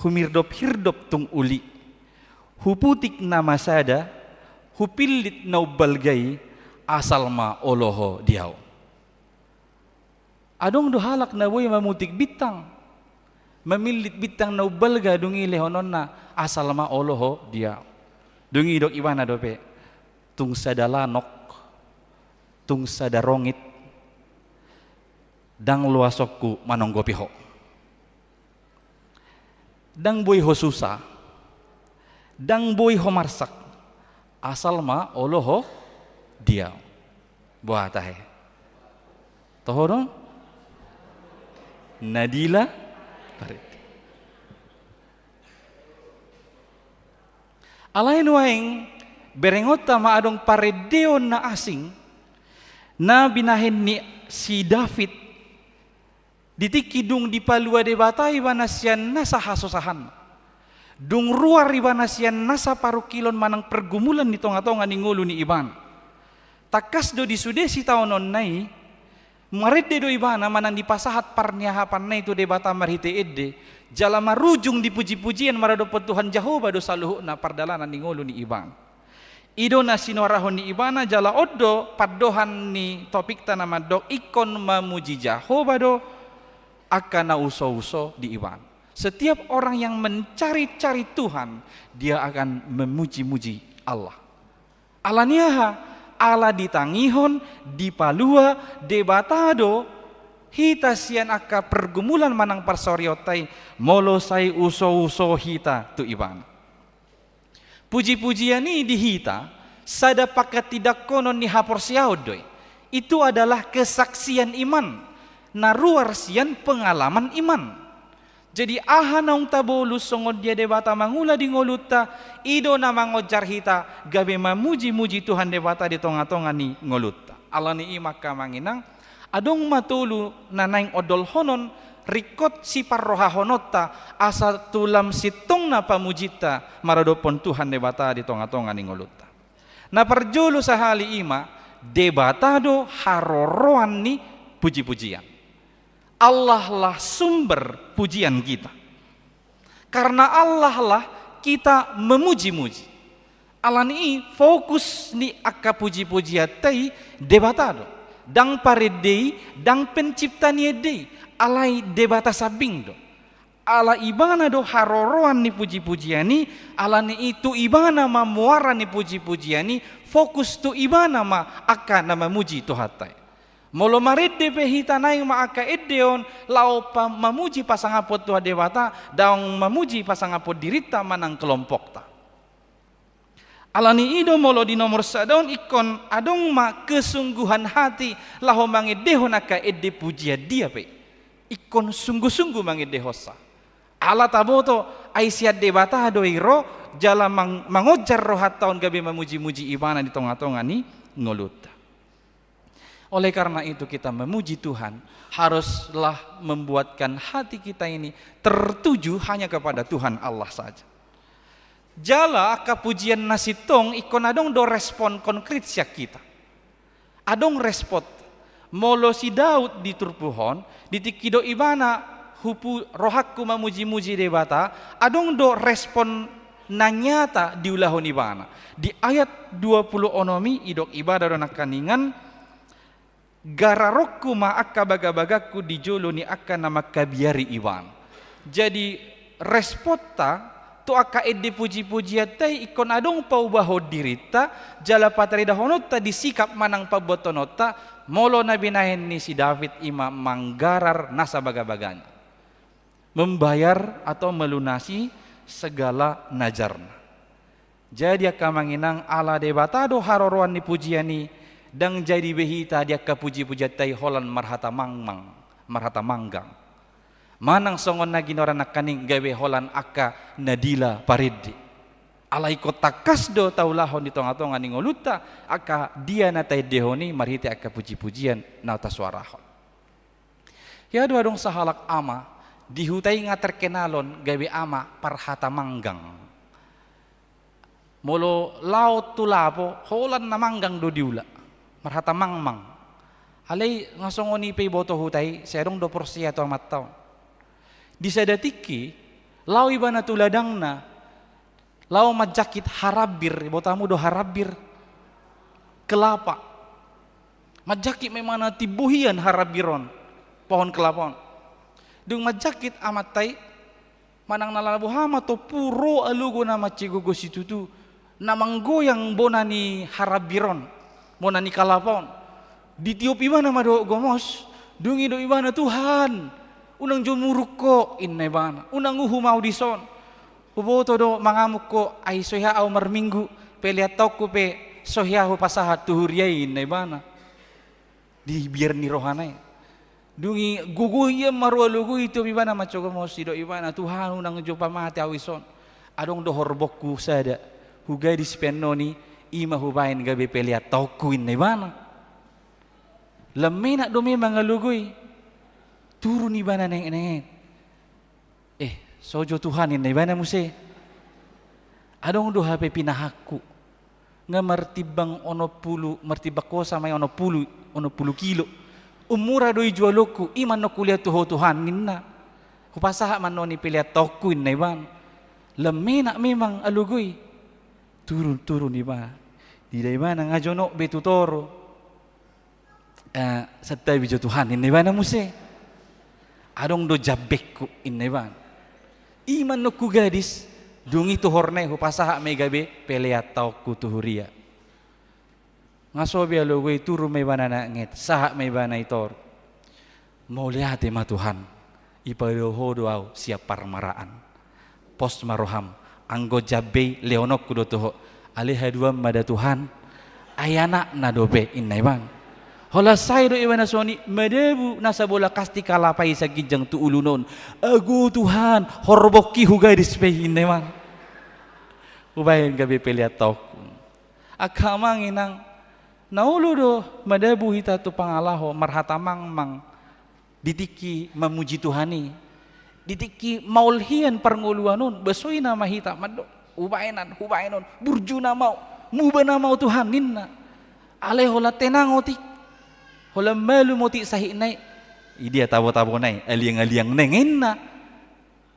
humirdophirdop tung uli, huputik nama sada, hupillit na umbalga i, asal ma olo ho di ahu. Adong do halak na boi mamutik bintang, mamillit bintang na umbalga, dung i lehononna asal ma olo ho di ahu. Dung i didok ibana dope, tung sada lanok, tung sada rongit, ndang loasonku manonggopi ho. Ndang boi ho susa, ndang boi ho marsak, asal ma olo ho di ahu. Boha tahe? Toho do? Nadila parende. Alai nuaeng berengonta ma adong parendeon na asing, Na binahen ni si David, di tingki dung dipalua Debata ibana sian nasa hasosahan, dung ruar ibana sian nasa parungkilon manang pergumulan di tonga-tonga ni ngolu ni ibana. Tangkas do di sude sitaononna i, marende do ibana manang dipasahat parniahapanna i tu Debata marhite ende, jala marujung di puji-pujian maradophon Tuhan Jahowa do saluhutna pardalanan ni ngolu ni ibana. I do na sinuarahon ni ibana, jala on do pandohan ni topikta na mandok ingkon mamuji Jahowa do angka na uso-uso di ibana. Setiap orang yang mencari-cari Tuhan, dia akan memuji-muji Allah. Ala ni aha? Ala ditangihon, dipalua Debata do hita sian angka pergumulan manang parsaorionta i, molo sai uso-uso hita tu ibana. Puji-pujian i di hita sada panghatindangkonon ni haporseaon do i. Itu adalah kesaksian iman na ruar sian pengalaman iman. Jadi aha naung tabolus, songon dia Debata mangula di ngolunta, i do na mangonjar hita gabe mamuji-muji Tuhan Debata di tonga-tonga ni ngolunta. Ala ni i ma angka amang inang, adong ma tolu na naeng ondolhonon ringkot siparrohahononta asa tu lam sintongna pamujinta maradophon Tuhan Debata di tonga-tonga ni ngolunta. Na parjolo sahali i ma, Debata do haroroan ni puji-pujian. Allah lah sumber pujian kita. Karena Allah lah kita memuji-muji. Ala ni i fokus ni angka puji-pujianta i Debata do. Ndang parende i, ndang pencipta ni ende i, alai Debata sambing do. Ala ibana do haroroan ni puji-pujian i, ala ni i tu ibana ma muara ni puji-pujian i, fokus tu ibana ma angka na mamuji Tuhanta i. Molo marende pe hita, naeng ma angka ende on laho pa-, mamuji pasangaphon Tuhan Debata, ndang mamuji pasangaphon dirinta manang kelompokta. Ala ni i do molo di nomor sada on ingkon adong ma kesungguhan hati laho mangendehon angka ende pujian dia pe. Ingkon sungguh-sungguh mangendehonsa. Ala taboto, ai sian Debata do i ro, jala mang-, mangonjar rohanta on gabe mamuji-muji ibana di tonga-tonga ni ngolunta. Oleh karena itu, kita memuji Tuhan haruslah membuatkan hati kita ini tertuju hanya kepada Tuhan Allah saja. Jala angka pujian na sintong ingkon adong do respon konkret sian hita. Adong respon. Molo si Daud di turpuk on, di tingki do ibana hupu-, rohangku mamuji-muji Debata, adong do respon na nyata diulahon ibana. Di ayat dua puluh onom i, didok ibana do nangkaningan, gararonku ma angka bagabagangku di jolo ni angka na mangkabiari ibana. Jadi responta tu angka ende puji-pujianta i ingkon adong paubahon dirinta, jala pataridahononta di sikap manang pambuatononta, molo na binahen ni si David i ma manggarar nasa bagabagana. Membayar atau melunasi segala najarna. Jadi angka amang inang, ala Debata do haroroan ni pujian i, ndang jadi be hita di angka puji-pujianta i holan marhata mangmang, marhata manggang. Manang songon na ginoaran nangkaning gabe holan angka na dila parende. Alai ingkon tangkas do taulahon di tonga-tonga ni ngolunta angka dia na taendehon i marhite angka puji-pujian na tasuarahon. Ia do adong sahalak ama, di huta i nga terkenalon gabe ama parhata manggang. Molo laho tu lapo, holan na manggang do diula, marhata mangmang. Alai nga songon i pe iboto huta i, sai adong do porsea tu amanta on. Di sada tingki, laho ibana tu ladangna, laho manjangkit harambir, iboto hamu do harambir? Kelapa. Manjangkit ma ibana, timbo hian harambir on, pohon kelapa on. Dung manjangkit amanta i, manang na laho boha ma tompu, ro alogo na mansai gogo situtu, na manggoyang bona ni harambir on, bona ni kalapa on. Ditiop ibana ma dohot gomos, dung i didok ibana, "Tuhan, unang jo muruk ho," ninna ibana, "unang uhum ahu dison. Huboto do mangamuk ho, ai so hea ahu marminggu, peleantaonku pe so hea hupasahat tu huria i," ninna ibana. Di biar ni rohana i. Dung i gogo hian ma ro alogo i, ditiop ibana mansai gomos, didok ibana, "Tuhan, unang jo pamate ahu dison. Adong do horbongku sada, hugadis pe annon i, i ma hubaen gabe peleantaonku," ninna ibana. Lam menak do memang alogo i. Turun ibana nengetnenget. Eh, sojo Tuhan, ninna ibana muse. Adong do hape pinahanku. Nga martimbang onom pulu, martimbang hosa ma i onom pulu, onom pulu kilo. Ummura do i jualonku, i ma annon hulean tu ho Tuhan, ninna. Hupasahat ma annon i pelean taonku, ninna ibana. Lam menak memang alogo i. Turun, turun ibana. Dida ibana nga jonok be tu toru. Eh, santabi jo Tuhan, ninna ibana muse. Adong do jambengku, ninna ibana. I ma annon hugadis, dung i tuhorna i hupasahat ma i gabe pelean taonku tu huria. Nga so be alogo i, turun ma ibana nengetnenget, sahat ma ibana i toru. Mauliate ma Tuhan, dipadao Ho do ahu sian parmaraan. Pos ma roham, anggo jambe i lehononku do tu Ho. Alai haduan ma da Tuhan, ai anakna dope, ninna ibana. Holan sae do ibana songon i, madabu nasa bola kastik halap i saginjang tu uluna on. Ago Tuhan, horbongki hugadis pe, ninna ibana. Hubahen gabe pelean taonku. Angka amang inang, na olo do madabu hita tu pangalaho marhata mangmang di tingki mamuji Tuhan i. Di tingki maol hian parngoluan on, basoina ma hita mandok, hubahen an, hubahen on, burju nama Ho, muba nama Ho Tuhan, ninna. Alai holan tenang otik, holan malum otik sahitna i. Idia tabotabona i, aliangaliangna i, ninna.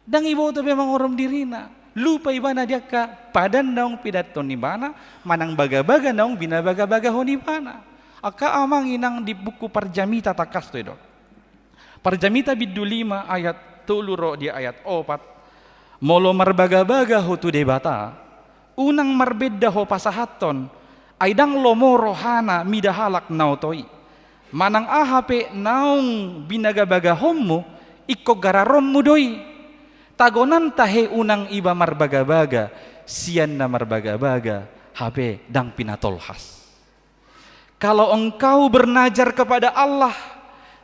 Ndang iboto be mangorom dirina. Lupa ibana di angka padan naung pidanton ibana, manang bagabaga naung binabagabagahon ibana. Angka amang inang, di buku Parjamita tangkas do didok. Parjamita bindu lima ayat tolu ro di ayat opat. Molo marbagabaga ho tu Debata, unang marbenda ho pasahathon, ai ndang lomo rohana mida halak na oto i. Manang aha pe naung binagabagahonmu, ingkon gararonmu do i. Tagonan tahe unang iba marbagabaga sian na marbagabaga, hape ndang pinatolhas. Kalau engkau bernajar kepada Allah,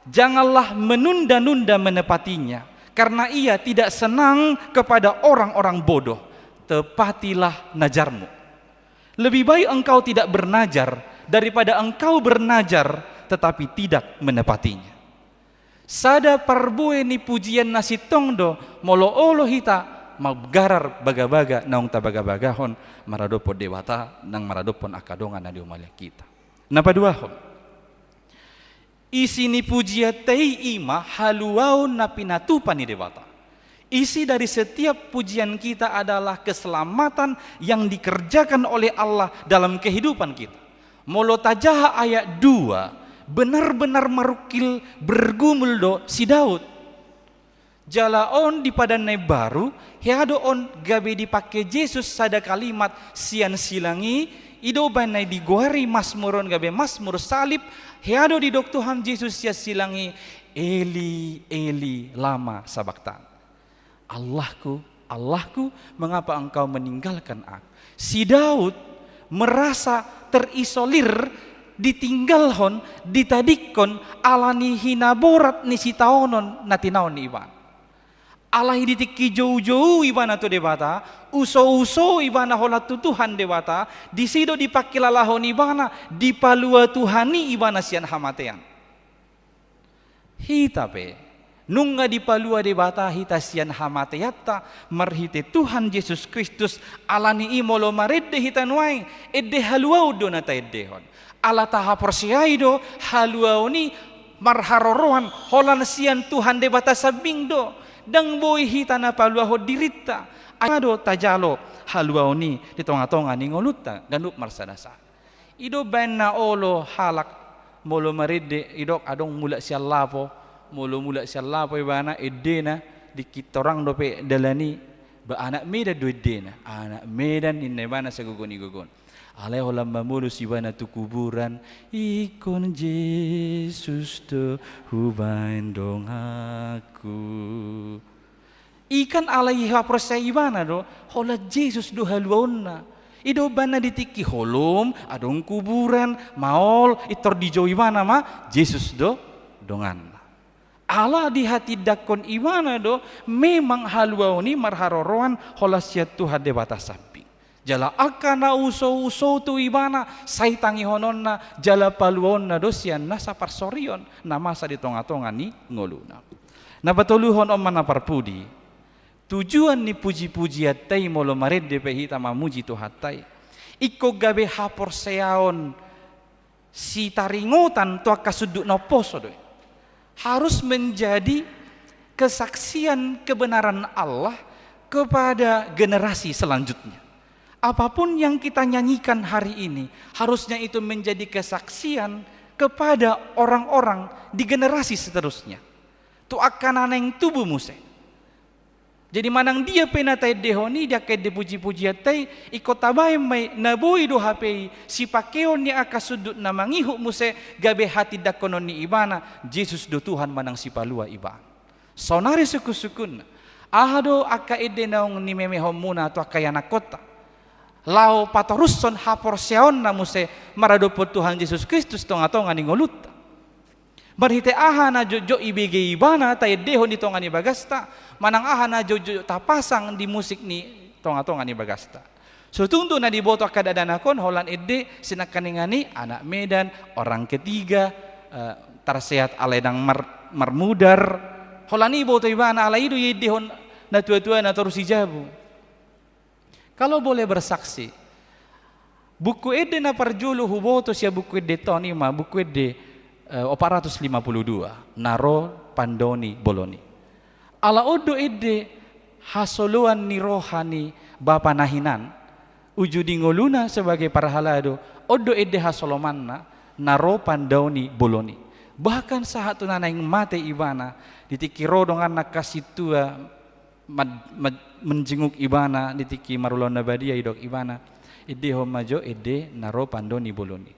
janganlah menunda-nunda menepatinya, karena Ia tidak senang kepada orang-orang bodoh. Tepatilah najarmu. Lebih baik engkau tidak bernajar daripada engkau bernajar tetapi tidak menepatinya. Sada parbue ni pujian na sintong do, molo olo hita manggarar bagabaga naung tabagabagahon maradophon Debata, nang maradophon angka dongan na di humaliang hita. Na paduahon, isi ni pujianta i ima haluaon na pinatupa ni Debata. Isi dari setiap pujian kita adalah keselamatan yang dikerjakan oleh Allah dalam kehidupan kita. Molo tajaha ayat dua, benar-benar marungkil, bergumul do si Daud. Jala on di Padan na Imbaru, hea do on gabe dipangke Jesus sada kalimat sian silang i, i do umbahen na digoari Masmur on gabe Masmur Salib, hea do didok Tuhan Jesus sian silang i, Eli, Eli, lama sabaktan. Allahku, Allahku, mengapa Engkau meninggalkan aku? Si Daud merasa terisolir, ditinggalhon, ditadingkon, ala ni hinaborat ni sitaonon na tinaon ni ibana. Alai di tingki joujou ibana tu Debata, usouso ibana holan tu Tuhan Debata, disi do dipangkilalahon ibana, dipalua Tuhan i ibana sian hamatean. Hita pe, nunga dipalua Debata hita sian hamateanta marhite Tuhan Jesus Kristus, ala ni i molo marende hita nuaeng, ende haluaon do na taendehon. Ala tahaporseai do haluaon i marharoroan holan sian Tuhan Debata sambing do, ndang boi hita na paluahon dirinta. Ai i ma do tajalo haluaon i di tongatonga ni ngolunta ganup marsadasada. I do umbahen na olo halak molo marende, didok adong mulak sian lapo, molo mulak sian lapo ibana, endena, dikit torang dope dalan i, ba anak Medan do endena, anak Medan ninna ibana sagogo ni gogo on. Alai holan mamolus ibana tu kuburan, ingkon Jesus do hubahen donganku. I kan alai haporseai ibana do, holan Jesus do haluaonna. I do umbahen na di tingki holom, adong kuburan, maol, pintor dijou ibana ma, Jesus do donganna. Ala dihatindangkon ibana do, memang haluaon i marharoroan holan sian Tuhan Debata sambing. Jala angka na uso-uso tu ibana, sai tangihononna, jala paluaonna do sian nasa parsorion, na masa di tonga-tonga ni ngoluna. Na patoluhon on ma na parpudi, tujuan ni puji-pujianta i molo marende pe hita mamuji Tuhanta i. Ingkon gabe haporseaon sitaringotan tu angka sundut na umposo do i. Harus menjadi kesaksian kebenaran Allah kepada generasi selanjutnya. Apapun yang kita nyanyikan hari ini, harusnya itu menjadi kesaksian kepada orang-orang di generasi seterusnya. Tu angka na naeng tubu muse. Jadi manang dia pe na taendehon i di angka ende puji-pujianta i, ingkon tabaen ma i, na boi do hape i sipakeon ni angka sundut na mangihut muse, gabe hatindangkonon ni ibana, Jesus do Tuhan manang Sipalua ibana. Saonari sungkun-sungkunna, aha do angka ende naung nimemehonmuna tu angka ianakkonta? Laho patorushon haporseaonna muse maradophon Tuhan Jesus Kristus tonga-tonga ni ngolunta. Marhite aha na jotjot ibege ibana taendehon di tonga ni bagasta, manang aha na jotjot tapasang di musik ni tonga-tonga ni bagasta. So tung do na diboto angka dakdanak on, holan ende sinangkaningan i anak Medan, orang ketiga, eh, tersehat alai ndang mar-, marmudar. Holan i diboto ibana, alai i do iendehon natua-tua na torus di jabu. Kalau boleh bersaksi, buku ende na parjolo huboto sian buku ende on i ma buku ende, eh, opat ratus lima puluh dua, Na Ro Pandaon ni Bolon i. Ala on do ende hasoloan ni roha ni bapa na hinan, uju di ngoluna sebagai parhalado, on do ende hasoloanna, Na Ro Pandaon ni Bolon i. Bahkan sahat tu na naeng mate ibana, di tingki ro donganna angka sintua, mad-, mad-, menjenguk ibana di tingki marulaon na badia, didok ibana, endehon ma jo ende Na Ro Pandaon ni Bolon i.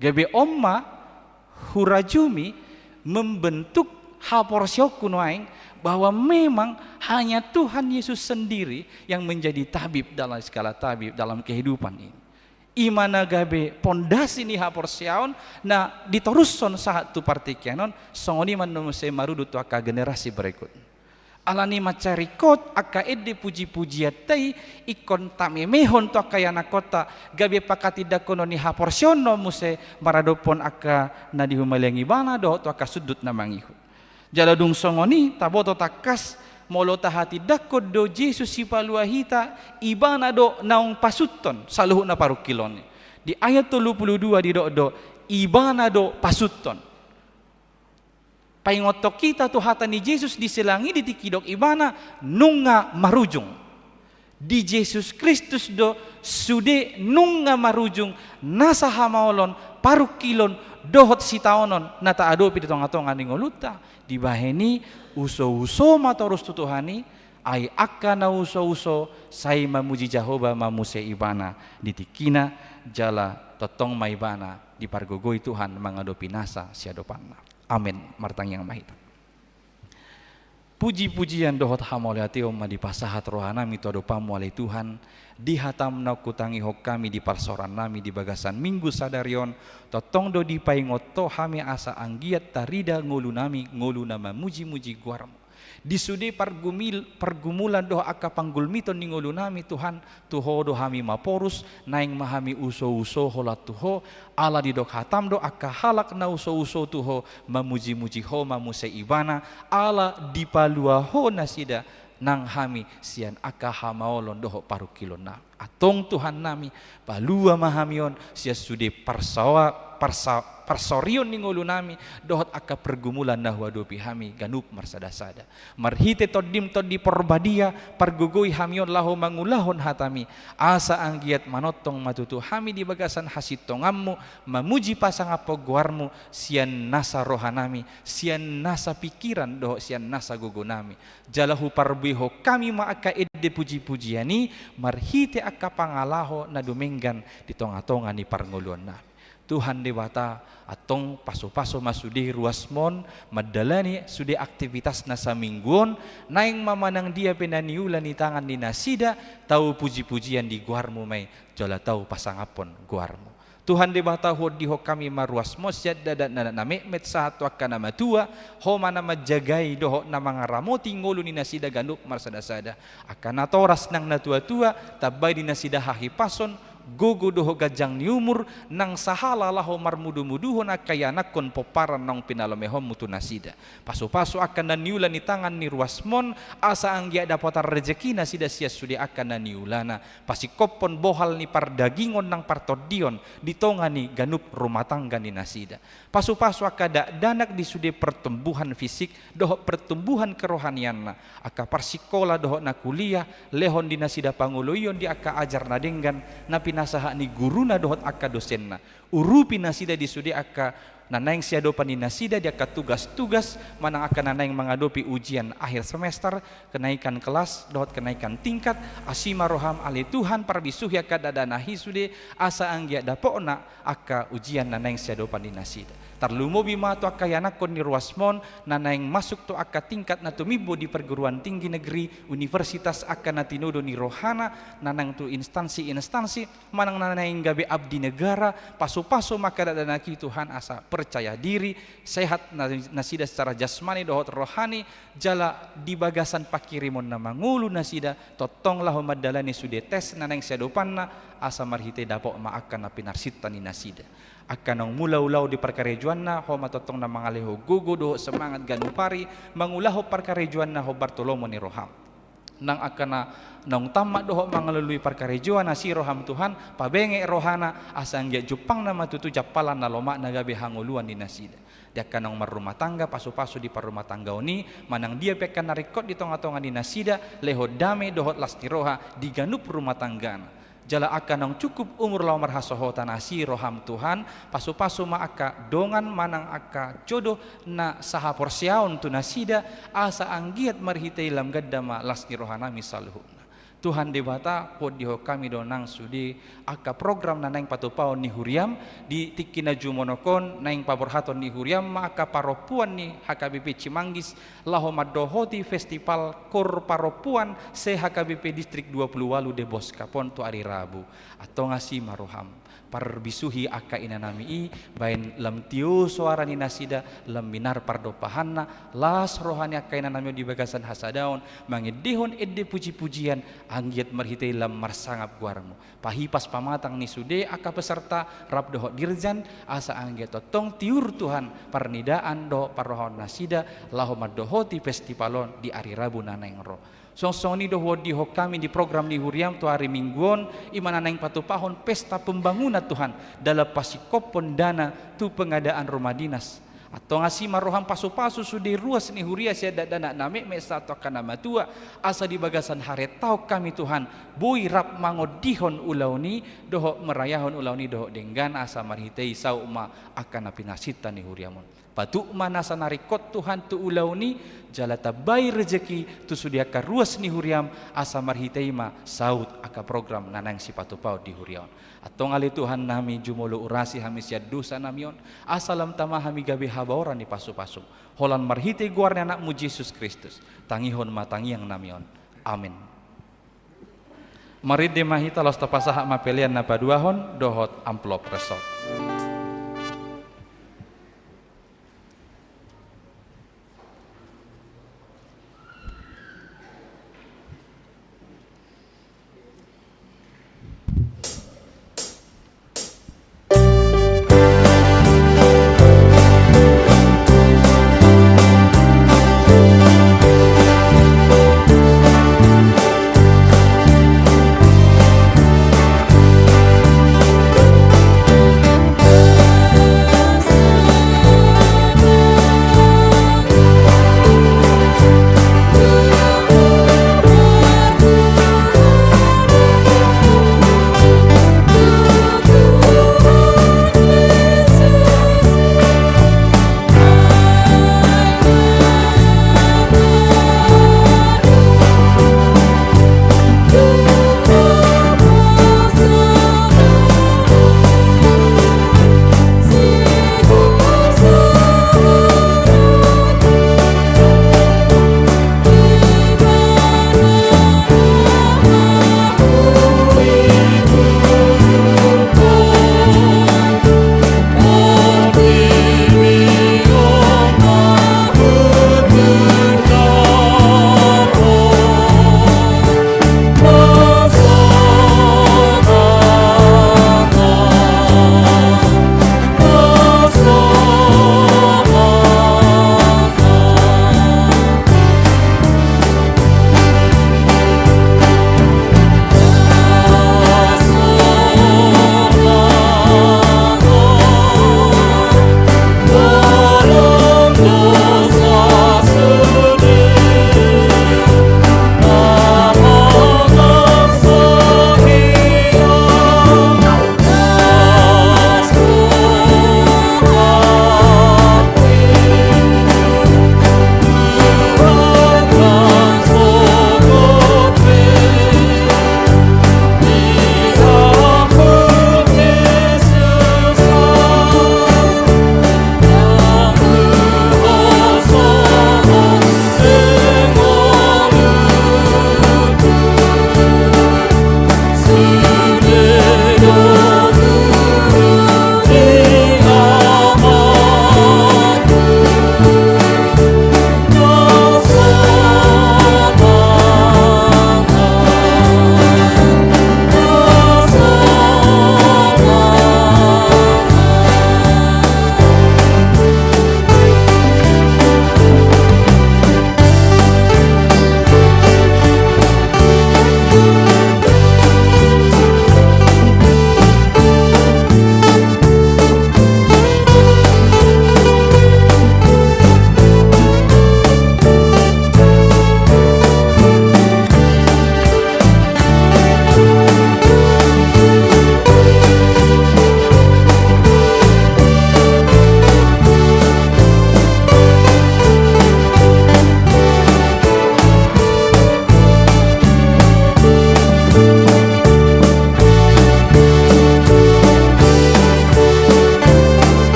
Gabe on ma hurajumi membentuk haporseaonku nuaeng bahwa memang hanya Tuhan Yesus sendiri yang menjadi tabib dalam segala tabib dalam kehidupan ini. I ma na gabe pondasi ni haporseaon na ditorushon sahat tu partingkian on, songon i ma na muse marudut tu angka generasi berikut. Alani i mansai ringkot angka ende puji-pujianta i ingkon tamemehon tu angka ianakkonta, gabe panghatindangkonon ni haporseaonna muse maradophon angka na di humaliang ibana dohot tu angka sundut na mangihut. Jala dung songon i taboto tangkas, molo tahatindangkon do Jesus Sipalua hita, ibana do naung pasuthon saluhut na parungkilon i. Di ayat tolu pulu dua didok do, ibana do pasuthon. Paingothon hita tu hata ni Jesus di silang i di tingki didok ibana, nunga marujung. Di Jesus Kristus do sude nunga marujung nasa hamaolon, parungkilon, dohot sitaonon na taadopi di tonga-tonga ni ngolunta. Dibahen i uso-uso ma torus tu Tuhan i, ai angka na uso-uso sai mamuji Jahowa ma muse ibana di tingkina, jala tongtong ma ibana dipargogoi Tuhan mangadopi nasa siadopanna. Amen. Martangiang ma hita. Puji-pujian dohot hamauliateon ma dipasahat rohanami tu adopanmu ale Tuhan, di hatam naung hutangihon hami di parsaorannami di bagasan minggu sadari on, tongtong do dipaingot ho hami asa anggiat tarida ngolunami, ngolu na mamuji-muji goarmu. Di sude pargumil-, pargumulan dohot angka panggulmiton ni ngolunami Tuhan, tu Ho do hami maporus, naeng ma hami uso-uso holan tu Ho, ala didok hatam do angka halak na uso-uso tu Ho, mamuji-muji Ho ma muse ibana, ala dipalua Ho nasida nang hami sian angka hamaolon dohot parungkilonna. Antong Tuhannami, palua ma hami on sian sude parsaoa-, parsa-, parsaorion ni ngolunami, dohot angka pergumulan na huadopi hami ganup marsada-sada. Marhite Tondim Tondi Porbadia, pargogoi hami on laho mangulahon hatami, asa anggiat manongtong ma tutu hami di bagasan hasintonganmu, mamuji pasangaphon goarmu, sian nasa rohanami, sian nasa pingkiran dohot sian nasa gogonami. Jala huparbuehon hami ma angka ende puji-pujian i, marhite angka pangalaho na dumenggan di tonga-tonga ni parngoluonnami. Tuhan Debata, antong pasu-pasu ma sude ruasmon mandalani sude aktivitas na saminggu on, naeng ma manang dia pe na niula ni tangan ni nasida, tau puji-pujian di goarmu ma i, jala tau pasangaphon goarmu. Tuhan Debata, huondihon hami ma ruasMon sian adat na metmet sahat tu angka na matua, Ho ma na manjagai dohot na mangaramoti ngolu ni nasida ganup marsadasada. Angka natoras nang natuatua, tambai di nasida hahipason, gogo dohot ganjang ni umur, nang sahala laho marmudumuduhon angka ianakhon pomparan naung pinalomeonMu tu nasida. Pasupasu angka na niula ni tangan ni ruasMon, asa anggiat dapotan rejeki nasida sian sude angka na niulana. Pasingkophon bohal ni pardagingon nang partondion di tonga ni ganup rumah tangga ni nasida. Pasupasu angka dakdanak di sude pertumbuhan fisik dohot pertumbuhan kerohanianna, angka parsikola dohot na kuliah, lehon di nasida pangoloion di angka ajar na denggan na pinasahat ni guruna dohot angka dosenna. Urupi nasida di sude angka na naeng siadopan ni nasida di angka tugas-tugas manang angka na naeng mangadopi ujian akhir semester, kenaikan kelas dohot kenaikan tingkat. Asi ma rohaM ale Tuhan, parbisuhi angka dakdanak i sude, asa anggiat dapotna angka ujian na naeng siadopan ni nasida. Tarlumobi ma tu angka ianakhon ni ruasMon na naeng masuk tu angka tingkat na tumimbo di perguruan tinggi negeri, universitas, angka na tinodo ni rohana na naeng tu instansi-instansi, manang na naeng gabe abdi negara. Pasupasu ma angka dakdanak i Tuhan asa percaya diri, sehat na-, nasida secara jasmani dohot rohani, jala di bagasan panghirimon na mangolu nasida, tongtong laho mandalani sude tes na naeng siadopanna, asa marhite dapot ma angka na pinarsinta ni nasida. Angka naung mula ulaon di parkarejoanna, Ho ma tongtong na mangalehon gogo dohot semangat ganup ari mangulahon parkarejoanna hombar tu lomo ni rohaM. Nang angka na naung tammat dohot mangalului parkarejoan, asi rohaM Tuhan, pabenget rohana, asa anggiat jumpangna ma tutu jampalan na lomak na gabe hangoluan ni nasida. Di angka naung marrumah tangga, pasupasu di parrumah tanggaon i, manang dia pe angka na ringkot di tonga-tonga ni nasida, lehon dame dohot las ni roha di ganup rumah tanggana. Jala angka naung cukup umur laho marhasohotan, asi rohaM Tuhan, pasupasu ma angka dongan manang angka jodoh na sahaporseaon tu nasida, asa anggiat marhite i lam ganda ma las ni rohanami saluhutna. Tuhan Debata, huondihon hami do nang sude angka program na naeng patupaon ni huriaM. Di tingki na jumonok on naeng paborhaton ni huriaM ma angka parompuan ni H K B P Cimanggis, laho mandohoti festival kor parompuan se-H K B P Distrik dua puluh walu Deboskap on tu ari Rabu. Antong asi ma rohaM, parbisuhi angka inanami i, baen lam tio soara ni nasida, lam minar pardompahanna, las roha ni angka inanami on di bagasan hasadaon, mangendehon ende puji-pujian, anggiat marhite i lam marsangap goarMu. Pahipas pamatang ni sude angka peserta rap dohot dirjen, asa anggiat tongtong tiur Tuhan parnidaan dohot parrohaon nasida, laho mandohoti festival on di ari Rabu na naeng ro. Songon i do huondihon hami di program ni huriaM tu ari Minggu on, i ma na naeng patupahon pesta pembangunan Tuhan, dalam pasingkophon dana tu pengadaan rumah dinas. Antong asi ma rohaM, pasupasu sude ruas ni huria sian dakdanak na metmet sahat tu angka na matua, asa di bagasan harentaon hami Tuhan, boi rap mangondihon ulaon i, dohot merayahon ulaon i dohot denggan, asa marhite i saut ma angka na pinarsinta ni huriaM on. Patuk ma nasa na ringkot Tuhan tu ulaon i, jala tambai rejeki tu sude angka ruas ni huriaM, asa marhite i ma saut angka program na naeng sipatupaon di huria on. Antong ale Tuhannami, jumolo urasi hami sian dosanami on, asa lam tama hami gabe habaoran ni pasupasuM. Holan marhite goar ni AnakMu Jesus Kristus, tangihon ma tangiangnami on. Amen. Marende ma hita laos tapasahat ma pelean na paduahon dohot amplop resort.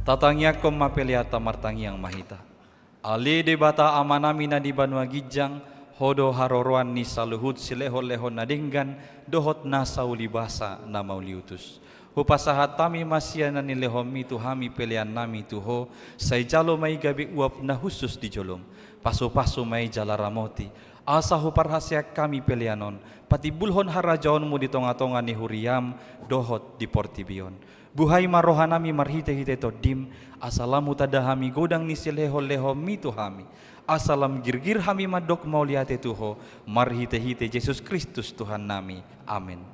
Tatangiangkon ma peleanta. Martangiang ma hita. Ale Debata Amanami na di banua ginjang, Ho do haroroan ni saluhut silehonlehon na denggan dohot nasa ulibasa na mauliutus. Hupasahat hami ma sian na nilehonMi tu hami peleannami tu Ho, sai jalo ma i gabe uap na hushus di joloM. Pasupasu ma i jala ramoti, asa huparhaseang hami pelean on patimbulhon harajaonMu di tongatonga ni huriaM dohot di portibi on. Buhai ma rohanami marhitehite TondiM, asa lam hutanda hami godang ni silehonlehonMi tu hami, asa lam girgir hami mandok mauliate tu Ho, marhitehite Jesus Kristus Tuhannami. Amen.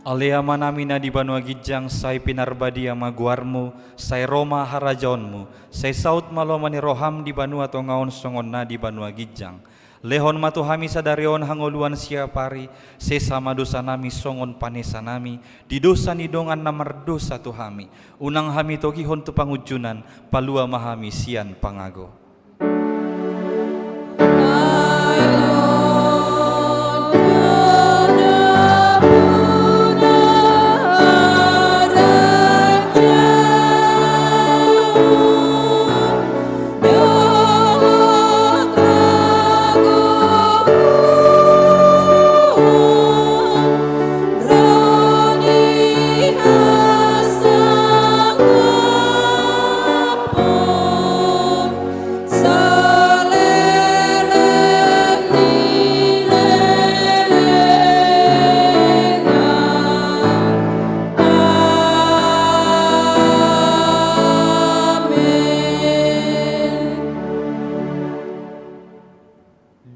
Ale Amanami na di banua ginjang, sai pinarbadia ma goarMu, sai ro ma harajaonMu, sai saut ma lomo ni rohaM di banua tonga on songon na di banua ginjang. Lehon ma tu hami sadari on hangoluan siapari, sesa ma dosanami songon panesanami di dosa ni dongan na mardosa tu hami. Unang hami togihon tu pangunjunan, palua ma hami sian pangago. Amen.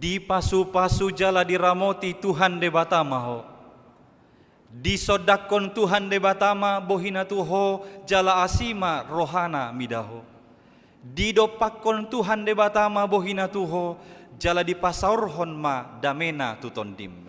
Dipasupasu jala diramoti Tuhan Debata ma ho. Disondangkon Tuhan Debata ma bohiNa tu ho, jala asi ma rohaNa mida ho. Didompakkon Tuhan Debata ma bohiNa tu ho, jala dipasaorhon ma dameNa tu tondim.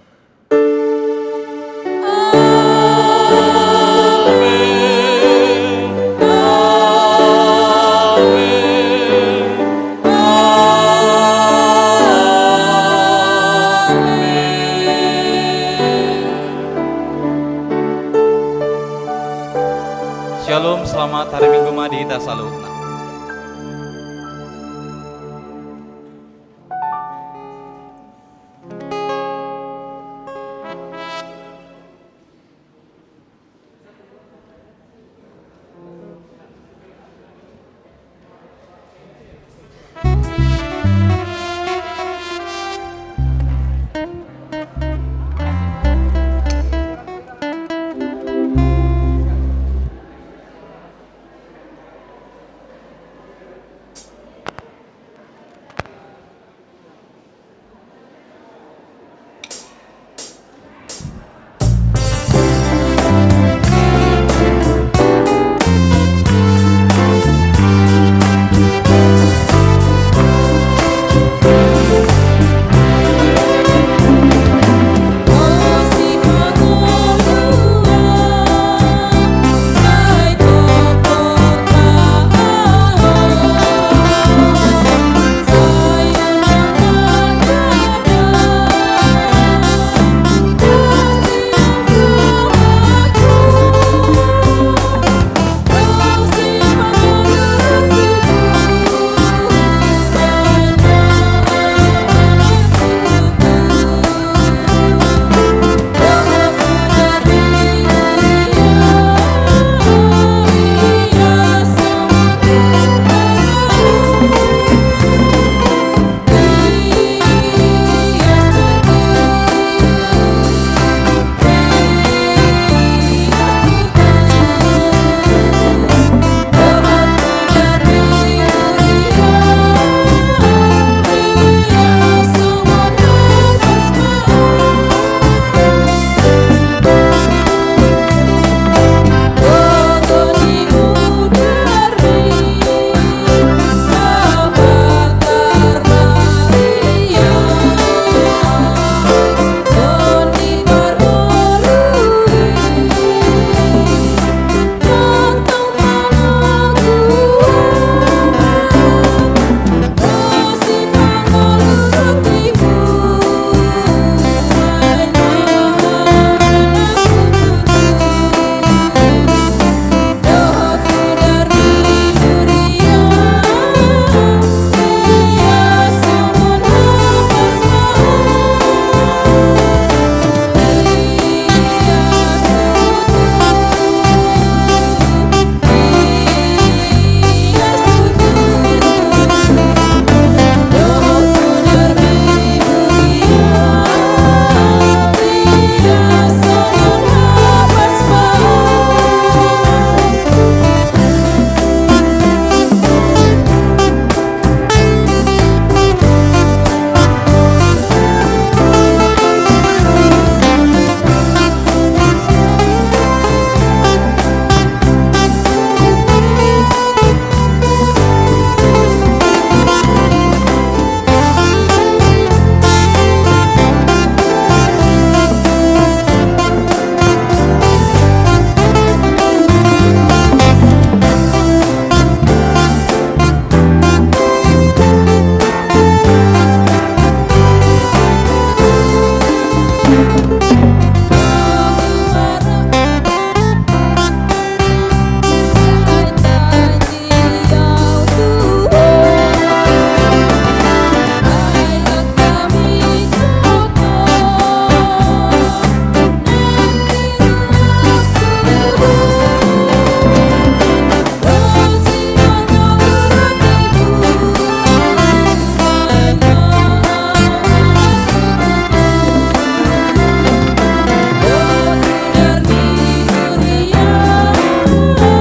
Shalom, selamat hari Minggu ma di hita saluhutna.